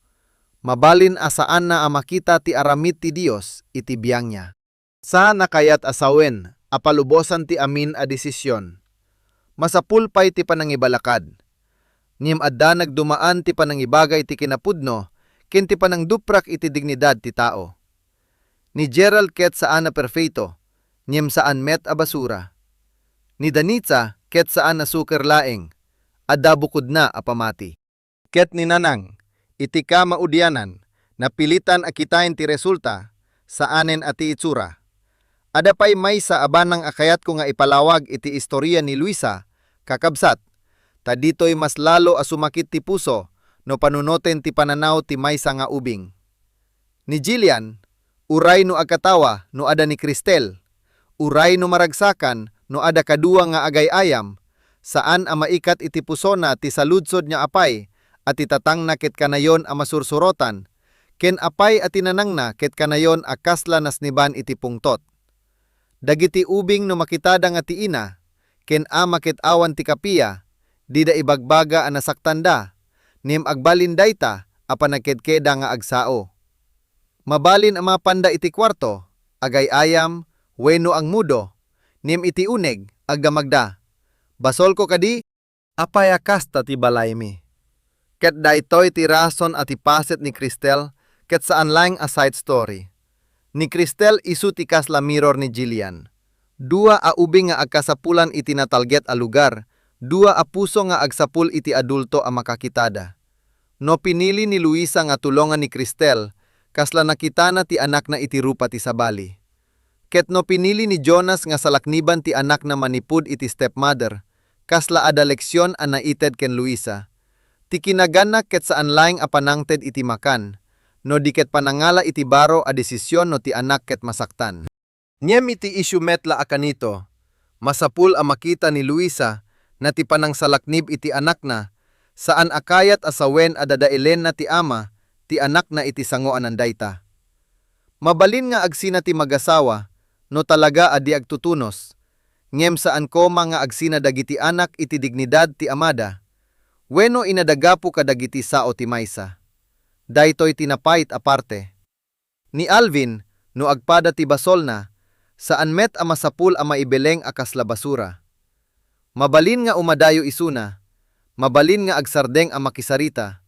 mabalin a saanna a makita ti aramid ti Dios iti biangna. Saan a kayat a sawen a palubosan ti amin a desisyon. Masapul pay ti panangibalakad. Ngem adda nagdumaan ti panangibagay ti kinapudno ken ti panangduprak iti dignidad ti tao. Ni Gerald ket saan a perfeito, ngem saan met a basura. Ni Danica ket saan a suker laeng, adda bukodna a pamati. Ket ni Nanang, iti kamaudianan, napilitan a kitaen ti resulta, saanen a ti itsura. Adda pay maysa a banang a kayatko nga ipalawag iti istoria ni Luisa, kakabsat, ta ditoy mas lalo a sumakit ti puso no panunoten ti pananaw ti maysa nga ubing. Ni Jillian, uray no agkatawa no adda ni Cristel, uray no maragsakan no adda kadua nga agay-ayam, saan a maikat iti pusona ti saludsod nga apay a ti tatangna ket kanayon a masursurotan, ken apay a ti nanangna ket kanayon a kasla nasneban iti pungtot. Dagiti ubing no makitada nga ti ina, ken ama ket awan ti kappia, dida ibagbaga a nasaktanda, ngem agbalin dayta a panagkedkeda nga agsao. Mabalin a mapanda iti kuarto, agay-ayam, wenno agmudo, ngem iti uneg, agdamagda. Basolko kadi? Apay a kasta ti balaymi? Ket daytoy ti rason a ti paset ni Cristel ket saan laeng a side story. Ni Cristel isu ti kasla mirror ni Jillian. Dua a ubing nga agkasapulan iti natalget a lugar, dua a puso nga agsapul iti adulto a makakitada. No pinili ni Luisa nga tulongan ni Cristel, kasla nakitana ti anakna iti rupa ti sabali. Ket no pinili ni Jonas nga salakniban ti anakna manipud iti stepmother, kasla adda leksion a naited ken Luisa. Ti kinaganna ket saan laeng a panangted iti makan, no di ket panangala iti baro a desisyon no ti anak ket masaktan. Ngem iti isyu met la a kanito, masapul a makita ni Luisa na ti panangsalaknib iti anakna, saan a kayat a sawen a dadaelenna ti ama ti anakna iti sangoanan dayta. Mabalin nga agsina ti magasawa no talaga a di agtutunos, ngem saan koma nga agsina dagiti anak iti dignidad ti amada, wenno inada gapu kadagiti sao ti maysa. Daytoy ti napait a parte. Ni Alvin, no agpada ti basolna, saan met a masapul a maibeleng a kasla basura. Mabalin nga umadayo isuna, mabalin nga agsardeng a makisarita,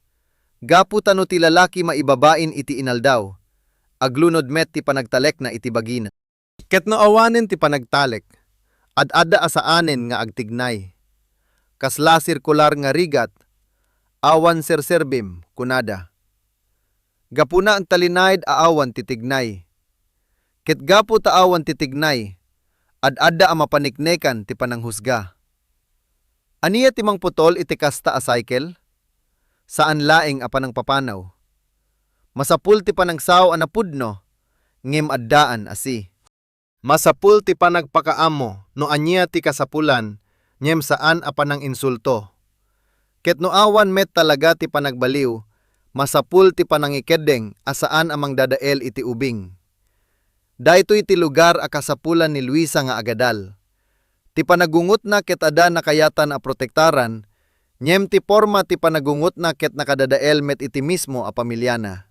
gapu ta no ti lalaki maibabain iti inaldaw, aglunod met ti panagtalekna iti bagina. Ket no awanen ti panagtalek, ad-adda a saanen nga agtignay. Kasla sirkular nga rigat, awan serserbim, kunada. Gapuna agtalinaed a awan ti tignay. Ket gapu ta awan ti tignay, ad-adda a mapaniknekan ti pananghusga. Ania ti mangputol iti kasta a cycle? Saan laeng a panangpapanaw. Masapul ti panangsao a napudno, ngem addaan a si. Masapul ti panagpakaammo no ania ti kasapulan, ngem saan a pananginsulto. Ket no awan met talaga ti panagbaliw, masapul ti panangikeddeng a saan a mangdadael iti ubing. Daytoy ti lugar a kasapulan ni Luisa nga agadal. Ti panagungotna ket adda nakayatan a protektaran, ngem ti porma ti panagungotna ket nakadadael met iti mismo a pamiliana.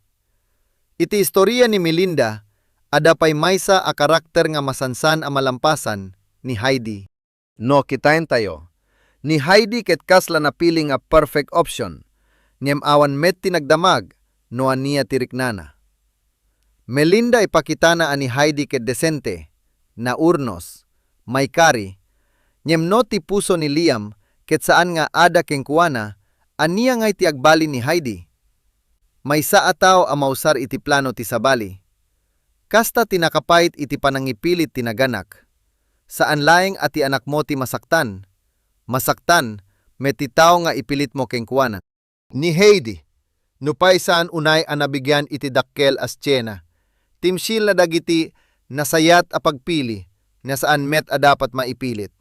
Iti istoria ni Melinda, adda pay maysa a karakter nga masansan a malampasan ni Heidi. No kitaentayo, ni Heidi ket kasla napili nga perfect option, ngem awan met ti nagdamag no ania ti riknana. Melinda ipakitana a ni Heidi ket desente, naurnos, maikari, ngem no ti puso ni Liam ket saan nga ada kenkuana, ania ngay ti agbali ni Heidi? Maysa a tao a mausar iti plano ti sabali. Kasta ti nakapait iti panangipilit ti naganak. Saan laeng a ti anakmo ti masaktan. Masaktan met ti tao nga ipilitmo kenkuana. Ni Heidi, nupay saan unay a nabigian iti dakkel a siena, timsielna dagiti nasayat a pagpili nga saan met a dapat maipilit.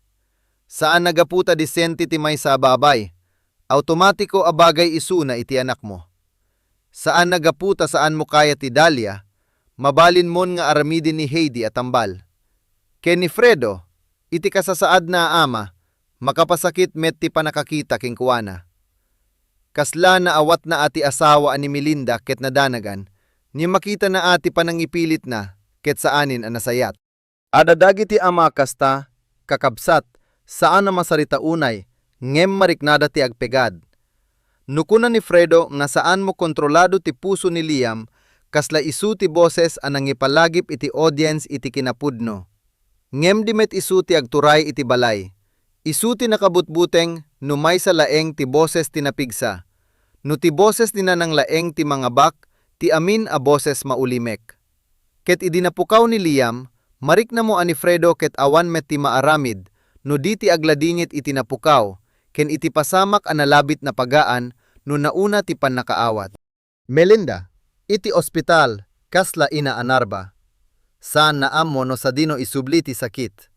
Saan a gapu ta desente ti maysa a babay, automatiko a bagay isuna iti anakmo. Saan a gapu ta saanmo kayat ti Dalia, mabalinmon nga aramiden ni Heidi a tambal. Ken ni Fredo, iti kasasaadna a ama, makapasakit met ti pannakakita kenkuana. Kasla naawatna a ti asawa a ni Melinda ket nadanagan, ngem makitana a ti panangipilitna ket saanen a nasayat. Adda dagiti ama a kasta, kakabsat, saan a masarita unay, ngem mariknada ti agpegad. No kuna ni Fredo nga saanmo kontrolado ti puso ni Liam, kasla isu ti boses a nangipalagip iti audience iti kinapudno. Ngem di met isu ti agturay iti balay. Isu ti nakabutbuteng no maysa laeng ti boses ti napigsa. No ti boses ni nanang laeng ti mangabak, ti amin a boses maulimek. Ket idi napukaw ni Liam, mariknamo a ni Fredo ket awan met ti maaramid no di ti agladingit iti napukaw ken iti pasamak a nalabit napagaan no nauna ti pannakaawat. Melinda, iti ospital, kasla ina a narba. Saanna ammo no sadino isubli ti sakit.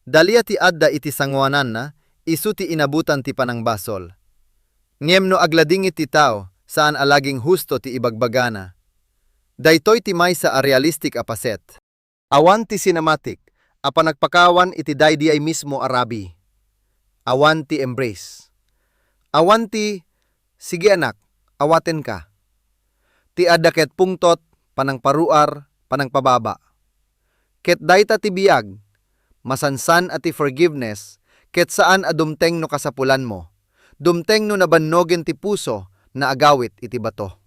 Dalia ti adda iti sangoananna, isu ti inabutan ti panangbasol. Ngem no agladingit ti tao, saan a laging husto ti ibagbagana. Daytoy ti maysa a realistic a paset. Awan ti cinematic a panagpakawan iti daydiay mismo a rabii. Awan ti embrace. Awan ti, "Sige anak, awatenka." Ti adda ket pungtot, panangparuar, panangpababa. Ket dayta ti biag, masansan a ti forgiveness, ket saan a dumteng no kasapulanmo, dumteng no nabannogen ti puso na agawit iti bato.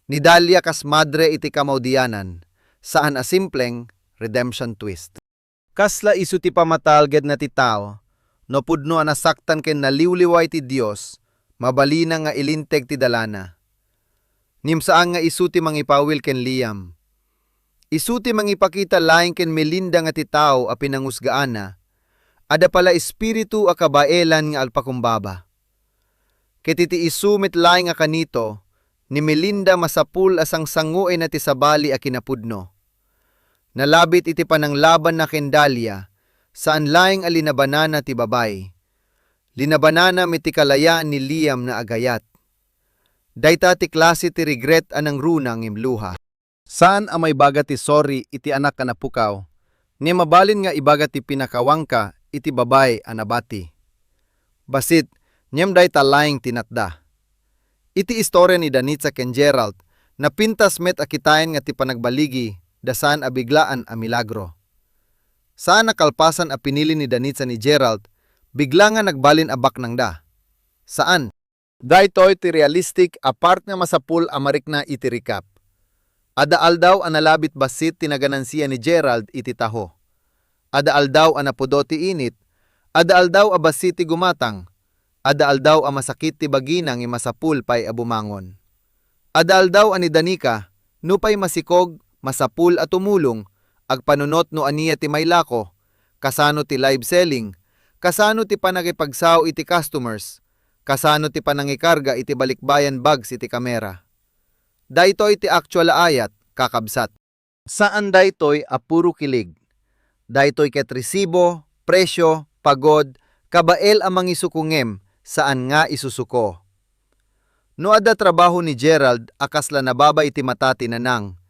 Ni Dalia kas madre iti kamaudianan, saan a simpleng redemption twist. Kasla isu ti pamatalgedna ti tao, no pudno a nasaktan ken naliwliway ti Dios, mabalina nga ilinteg ti dalana. Ngem saan nga isu ti mangipawil ken Liam. Isu ti mangipakita laeng ken Melinda nga ti tao a pinangusgaana, adda pala espiritu a kabaelan nga agpakumbaba. Ket iti isu met laeng a kanito, ni Melinda masapul a sangsangoenna ti sabali a kinapudno. Nalabit iti pananglabanna ken Dalia, saan laeng a linabanana ti babai. Linabanana met ti kalayaan ni Liam nga agayat. Dayta ti klase ti regret a nangruna ngem luha. Saan a maibaga ti sorry iti anak a napukaw, ngem mabalin nga ibaga ti pinakawangka iti babai a nabati. Bassit, ngem dayta laeng ti natda. Iti istoria ni Danitza ken Gerald, napintas met a kitaen nga ti panagbaligi da saan a biglaan a milagro. Saan a kalpasan a pinili ni Danitza ni Gerald, bigla nga nagbalin a baknangda. Saan. Daytoy ti realistic a part nga masapul a marikna iti recap. Adda aldaw a nalabit bassit ti naganansia ni Gerald iti taho. Adda aldaw a napudo ti init, adda aldaw a bassit ti gumatang, adda aldaw a masakit ti bagina ngem masapul pay a bumangon. Adda aldaw a ni Danica, nupay masikog, masapul a tumulong, agpanunot no ania ti mailako, kasano ti live selling, kasano ti panangipagsao iti customers, kasano ti panangikarga iti balikbayan bags iti kamera. Daytoy ti actual a ayat, kakabsat. Saan daytoy a puro kilig. Daytoy ket resibo, presyo, pagod, kabael a mangisuko ngem saan nga isusuko. No adda trabaho ni Gerald a kasla nababa iti mata ti nanang,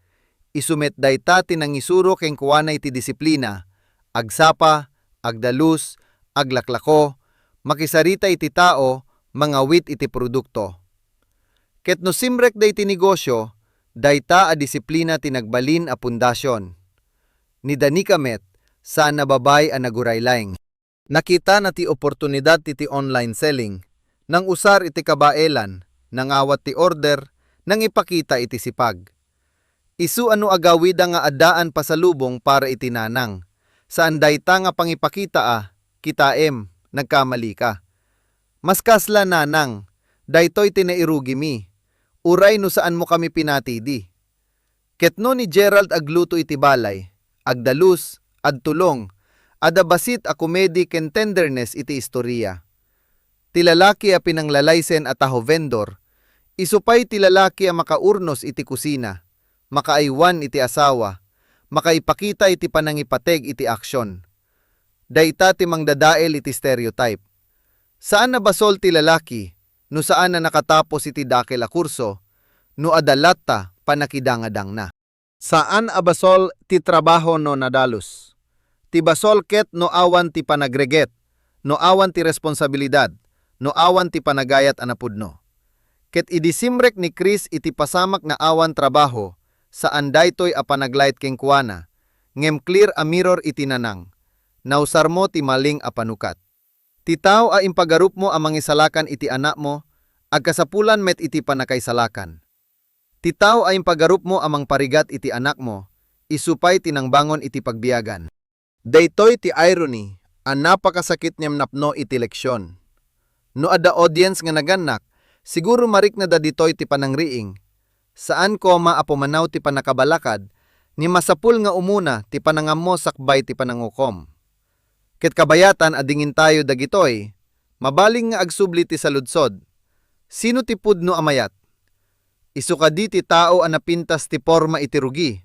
isu met dayta ti nangisuro kenkuana iti disiplina, agsapa, agdalus, aglaklako, makisarita iti tao, mangawit iti produkto. Ket no simrekda iti negosyo, dayta a disiplina ti nagbalin a pundasion. Ni Danica met, saan a babai a naguray laeng. Nakitana ti oportunidad iti online selling, nangusar iti kabaelan, nangawat ti order, nangipakita iti sipag. Isu a no agawida nga addaan pasalubong para iti nanang, saan dayta nga pangipakita a, "Kitaem, nagkamalika." Mas kasla nanang, daytoy ti nairugimi, uray no saanmo kami pinatidi. Ket no ni Gerald agluto iti balay, agdalus, agtulong, adda bassit a komedi ken tenderness iti istoria. Ti lalaki a pinanglalaysen a taho vendor, isu pay ti lalaki a makaurnos iti kusina, makaaywan iti asawa, makaipakita iti panangipateg iti aksion. Dayta ti mangdadael iti stereotype. Saan a basol ti lalaki no saan a nakatapos iti dakel a kurso, no adda latta panakidangadangna. Saan a basol ti trabaho no nadalus. Ti basol ket no awan ti panagregret, no awan ti responsabilidad, no awan ti panagayat a napudno. Ket idi simrek ni Chris iti pasamak nga awan trabaho, saan daytoy a panaglait kenkuana, ngem clear a mirror iti nanang. Nausarmo ti maling a panukat. Ti tao a impagarupmo a mangisalakan iti anakmo, agkasapulan met iti pannakaisalakan. Ti tao a impagarupmo a mangparigat iti anakmo, isu pay ti nangbangon iti pagbiagan. Daytoy ti irony a napakasakit ngem napno iti leksion. No adda audience nga nagannak, siguro mariknada ditoy ti panangriing. Saan koma a pumanaw ti pannakabalakad, ngem masapul nga umuna ti panangammo sakbay ti panangukom. Ket kabayatan a dingintayo dagitoy, mabalin nga agsubli ti saludsod, sino ti pudno a mayat? Isu kadi ti tao a napintas ti porma iti rugi,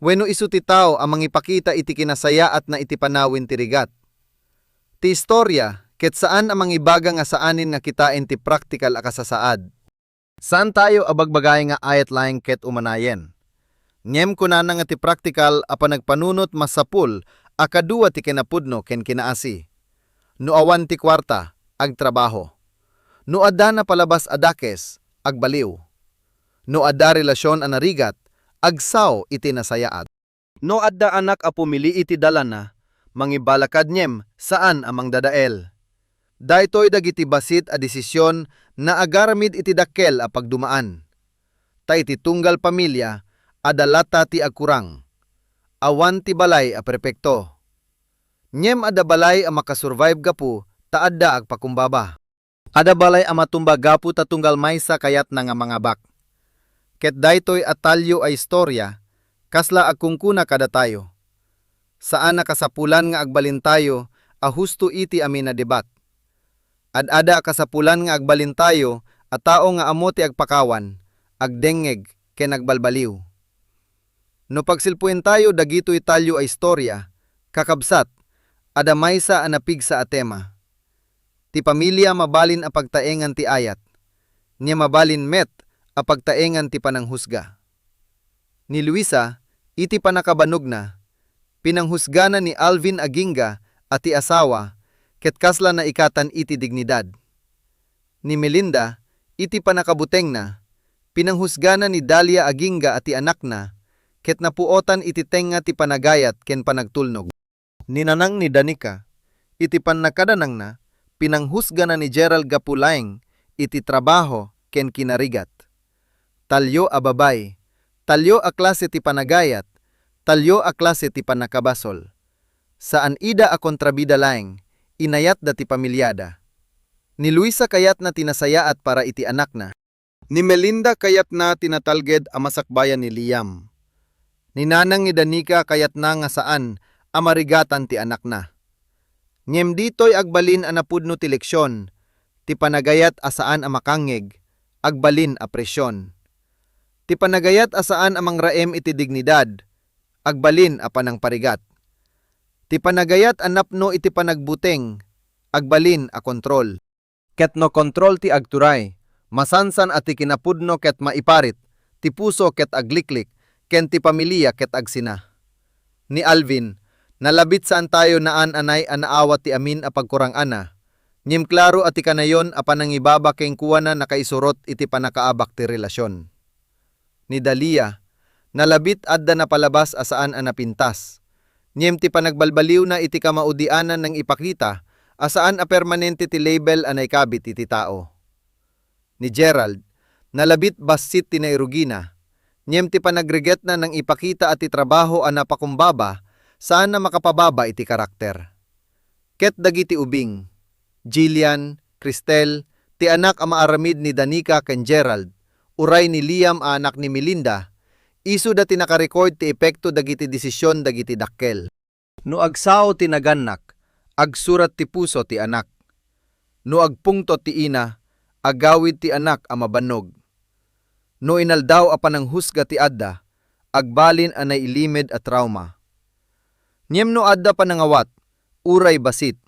wenno isu ti tao a mangipakita iti kinasayaatna iti panawen ti rigat? Ti istoria ket saan a mangibaga nga saanen nga kitaen ti praktikal a kasasaad. Saantayo a bagbagay nga ayat laeng ket umanayen. Ngem kunana nga ti praktikal a panagpanunot masapul a kadua ti kinapudno ken kinaasi. No awan ti kuarta, agtrabaho. No adda napalabas a dakes, agbaliw. No adda relasion a narigat, agsao iti nasayaat. No adda anak a pumili iti dalanna, mangibalakad ngem saan a mangdadael. Daytoy dagiti bassit a desisyon nga agaramid iti dakkel a pagdumaan. Ta iti tunggal pamilia, adda latta ti agkurang. Awan ti balay a perpekto. Ngem adda balay a makasurvive gapu ta adda agpakumbaba. Adda balay a matumba gapu ta tunggal maysa kayatna nga mangabak. Ket daytoy a talio a istoria, kasla agkunkuna kadatayo. Saan a kasapulan nga agbalintayo a husto iti amin a debat. Ad-ada a kasapulan nga agbalintayo a tao nga ammo ti agpakawan, agdengngeg, ken agbalbaliw. No pagsilpuentayo dagitoy talio a istorya, kakabsat, adda maysa a napigsa a tema. Ti pamilia mabalin a pagtaengan ti ayat. Nia mabalin met a pagtaengan ti pananghusga. Ni Luisa, iti pannakabanogna, pinanghusgana ni Alvin agingga a ti asawa ket kasla naikatan iti dignidad. Ni Melinda, iti pannakabutengna, pinanghusgana ni Dalia agingga a ti anakna ket napuotan iti tengnga ti panagayat ken panagtulnog. Ni nanang ni Danica, iti pannakadanangna, pinanghusgana ni Gerald gapu laeng iti trabaho ken kinarigat. Talio a babai, talio a klase ti panagayat, talio a klase ti pannakabasol. Saan ida a kontrabida laeng, inayatda ti pamiliada. Ni Luisa kayatna ti nasayaat para iti anakna. Ni Melinda kayatna ti natalged a masakbayan ni Liam. Ni nanang ni Danica kayatna nga saan a marigatan ti anakna. Ngem ditoy agbalin a napudno ti leksion, ti panagayat a saan a makangngeg, agbalin a presion. Ti panagayat a saan a mangraem iti dignidad, agbalin a panangparigat. Ti panagayat a napno iti panagbuteng, agbalin a kontrol. Ket no kontrol ti agturay, masansan a ti kinapudno ket maiparit, ti puso ket agliklik, ken ti pamilia ket agsina. Ni Alvin, nalabit saantayo naan-anay a naawat ti amin a pagkurang-ana, ngem klaro a ti kanayon a panangibaba kenkuana nakaisurot iti pannakaabak ti relasion. Ni Dalia, nalabit adda napalabas a saan a napintas. Ngem ti panagbalbaliwna iti kamaudianan nangipakita a saan a permanente ti label a naikabit iti tao. Ni Gerald, nalabit bassit ti nairugina. Ngem ti panagrigetna nangipakita a ti trabaho a napakumbaba saan a makapababa iti karakter. Ket dagiti ubing, Jillian, Cristel, ti anak a maaramid ni Danica ken Gerald, uray ni Liam a anak ni Melinda, isuda ti nakarecord ti epekto dagiti desisyon dagiti dakkel. No agsao ti nagannak, agsurat ti puso ti anak. No agpungtot ti ina, agawid ti anak a mabannog. No inaldaw a pananghusga ti adda, agbalin a nailimed a trauma. Ngem no adda panangawat, uray bassit,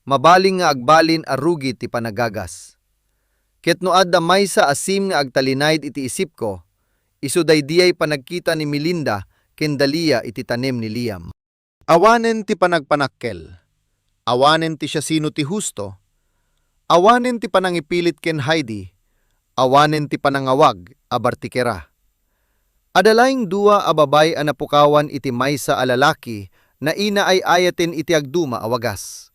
mabalin nga agbalin a rugi ti panagagas. Ket no adda maysa a sim nga agtalinaed iti isipko, isu daydiay panagkita ni Melinda ken Dalia iti tanem ni Liam. Awanen ti panagpanakkel, awanen ti siasino ti husto, awanen ti panangipilit ken Heidi, awanen ti panangawag a bartikera. Adda laeng dua a babbai a napukawan iti maysa a lalaki a naay-ayaten iti agduma a wagas.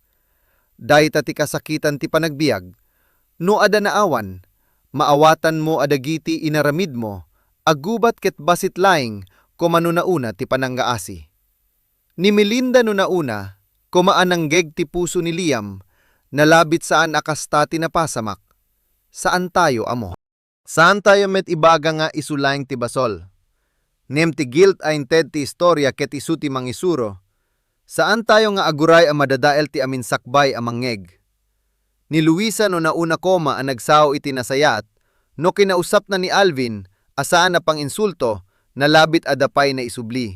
Dayta ti kasakitan ti panagbiag. No adda naawan, maawatanmo a dagiti inaramidmo a gubat ket bassit laeng koma no nauna ti panangaasi. Ni Melinda no nauna, koma a nanggeg ti puso ni Liam, nalabit saan a kasta ti napasamak. Saantayo ammo. Saantayo met ibaga nga isu laeng ti basol. Ngem ti guilt a inted ti istorya ket isu ti mangisuro. Saantayo nga aguray a madadael ti amin sakbay a mangngeg. Ni Luisa no nauna koma a nagsao iti nasayaat, no kinausapna ni Alvin a saan a panginsulto, nalabit a da pay naisubli.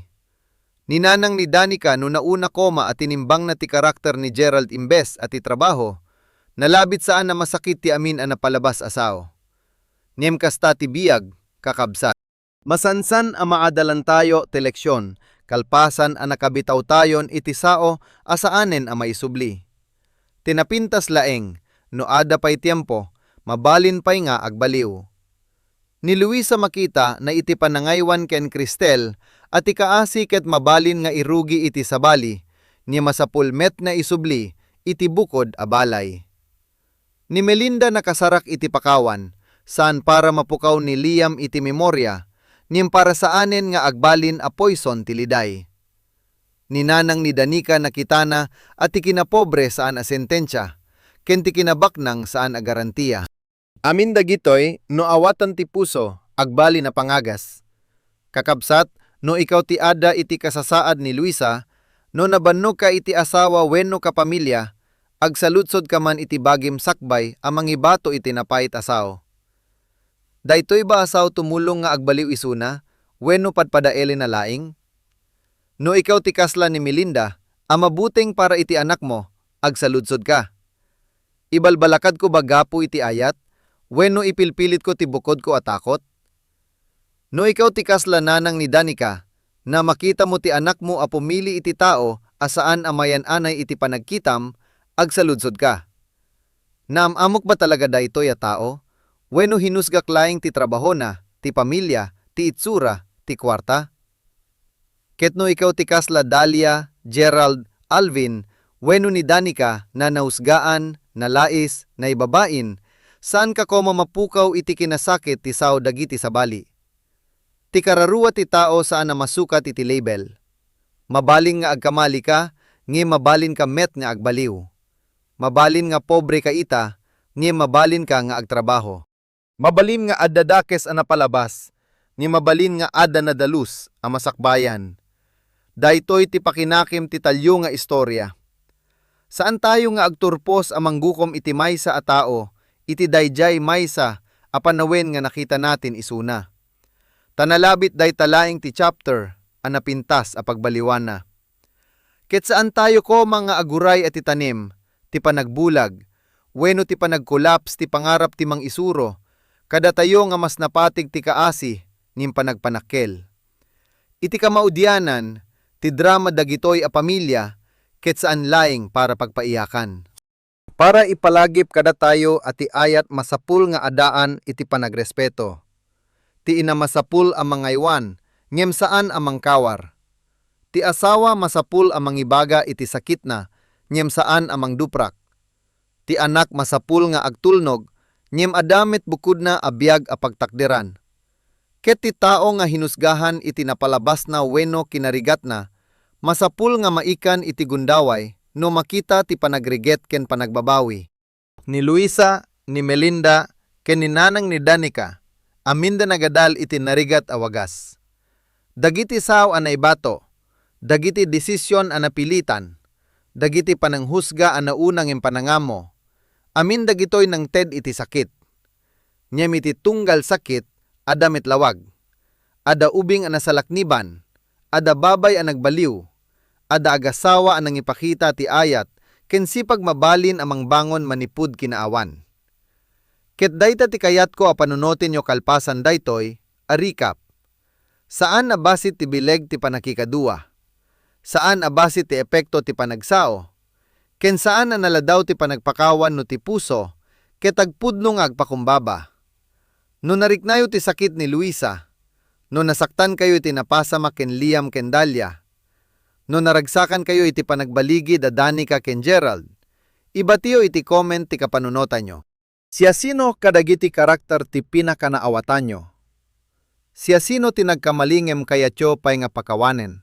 Ni nanang ni Danica no nauna koma a tinimbangna ti karakter ni Gerald imbes a ti trabaho, nalabit saan a masakit ti amin a napalabas a sao. Ngem kasta ti biag, kakabsat. Masansan a maadalantayo ti leksion kalpasan a nakabitawtayon iti sao a saanen a maisubli. Ti napintas laeng, no adda pay tiempo, mabalin pay nga agbaliw. Ni Luisa makita na iti panangaywan ken Cristel a ti kaasi ket mabalin nga irugi iti sabali, ni masapul met nga isubli iti bukod a balay. Ni Melinda nakasarak iti pakawan, saan para mapukaw ni Liam iti memoria, ngem para saanen nga agbalin a poison ti liday. Ni nanang ni Danica nakitana a ti kinapobre saan a sentensia, ken ti kinabaknang saan a garantia. Amin dagitoy, no awatan ti puso, agbalin a pangagas. Kakabsat, no ikaw ti adda iti kasasaad ni Luisa, no nabannogka iti asawa wenno kapamilia, agsaludsodka man iti bagim sakbay a mangibato iti napait a sao. Daytoy ba a sao tumulong nga agbaliw isuna, wenno padpadaelina laeng? No ikaw ti kasla ni Melinda a mabuteng para iti anakmo, agsaludsodka. Ibalbalakadko ba gapu iti ayat, wenno ipilpilitko ti bukodko a takot? No ikaw ti kasla nanang ni Danica, na makitamo ti anakmo a pumili iti tao a saan a mayan-anay iti panagkitam, agsaludsodka. Naam-amok ba talaga daytoy a tao? Wenno hinusgak laeng ti trabahona, ti pamilia, ti itsura, ti kuarta? Ket no ikaw ti kasla Dalia, Gerald, Alvin, wenno ni Danica na nausgaan, nalais, naibabain, saanka koma mapukaw iti kinasakit ti sao dagiti sabali. Ti kararua ti tao saan a masukat iti label. Mabalin nga agkamali ka, ngem mabalin ka met nga agbaliw. Mabalin nga pobre ka ita, ngem mabalin ka nga agtrabaho. Mabalin nga adda dakes a napalabas, ngem mabalin nga adda nadalus a masakbayan. Daytoy ti pakinakim ti talio nga istorya. Saantayo nga agturpos a manggukom iti maysa a tao iti daydiay maysa a panawen nga nakitana isuna. Ta nalabit dayta laeng ti chapter a napintas a pagbaliwana. Ket saantayo koma nga aguray a ti tanem, ti panagbulag, wenno ti panagkolaps ti pangarap ti mangisuro kadatayo nga mas napateg ti kaasi ngem panagpanakkel. Iti kamaudianan, ti drama dagitoy a pamilia ket saan laeng para pagpaiyakan. Para ipalagip kadatayo a ti ayat masapul nga addaan iti panagrespeto. Ti ina masapul a mangaywan, ngem saan a mangkawar. Ti asawa masapul a mangibaga iti sakitna, ngem saan a mangduprak. Ti anak masapul nga agtulnog, ngem adda met bukodna a biag a pagtakderan. Ket ti tao nga hinusgahan iti napalabasna wenno kinarigatna, masapul nga maikan iti gundaway no makita ti panagrigat ken panagbabawi. Ni Luisa, ni Melinda, ken ni nanang ni Danica, aminda nagadal iti narigat a wagas. Dagiti sao a naibato, dagiti desisyon a napilitan, dagiti pananghusga a nauna ngem panangammo, amin dagitoy nangted iti sakit. Ngem iti tunggal sakit, adda met lawag. Adda ubing a nasalakniban, adda babay a nagbaliw, adda agasawa a nangipakita ti ayat ken sipagmabalin a mangbangon manipud kinaawan. Ket dayta ti kayatko a panunotenyo kalpasan daytoy a recap. Saan a basi ti bileg ti pannakikadua. Saan a basi ti epekto ti panagsao. Ken saan a naladaw ti panagpakawan no ti puso ket agpudno nga agpakumbaba. No nariknayo ti sakit ni Luisa, no nasaktankayo iti napasamak ken Liam ken Dalia, no naragsakankayo iti panagbaligi da Danica ken Gerald, ibatiyo iti comment ti kapanunotanyo. Siasino kadagiti karakter ti pinakanaawatanyo? Siasino ti nagkamali ngem kayatyo pay nga pakawanen?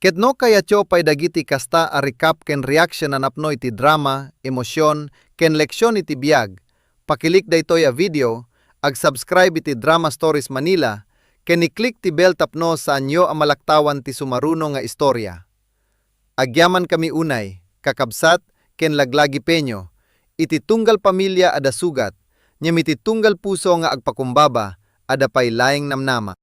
Ket no kayatyo pay dagiti kasta a recap ken reaction a napno iti drama, emosyon, ken leksion iti biag, pakilik daytoy a video, ag-subscribe iti Drama Stories Manila, ken i-click ti bell tapno saanyo a malaktawan ti sumaruno nga istorya. Agyamankami unay, kakabsat, ken laglagipenyo, iti tunggal pamilia a da sugat, ngem iti tunggal puso nga agpakumbaba, adda pay laeng namnama.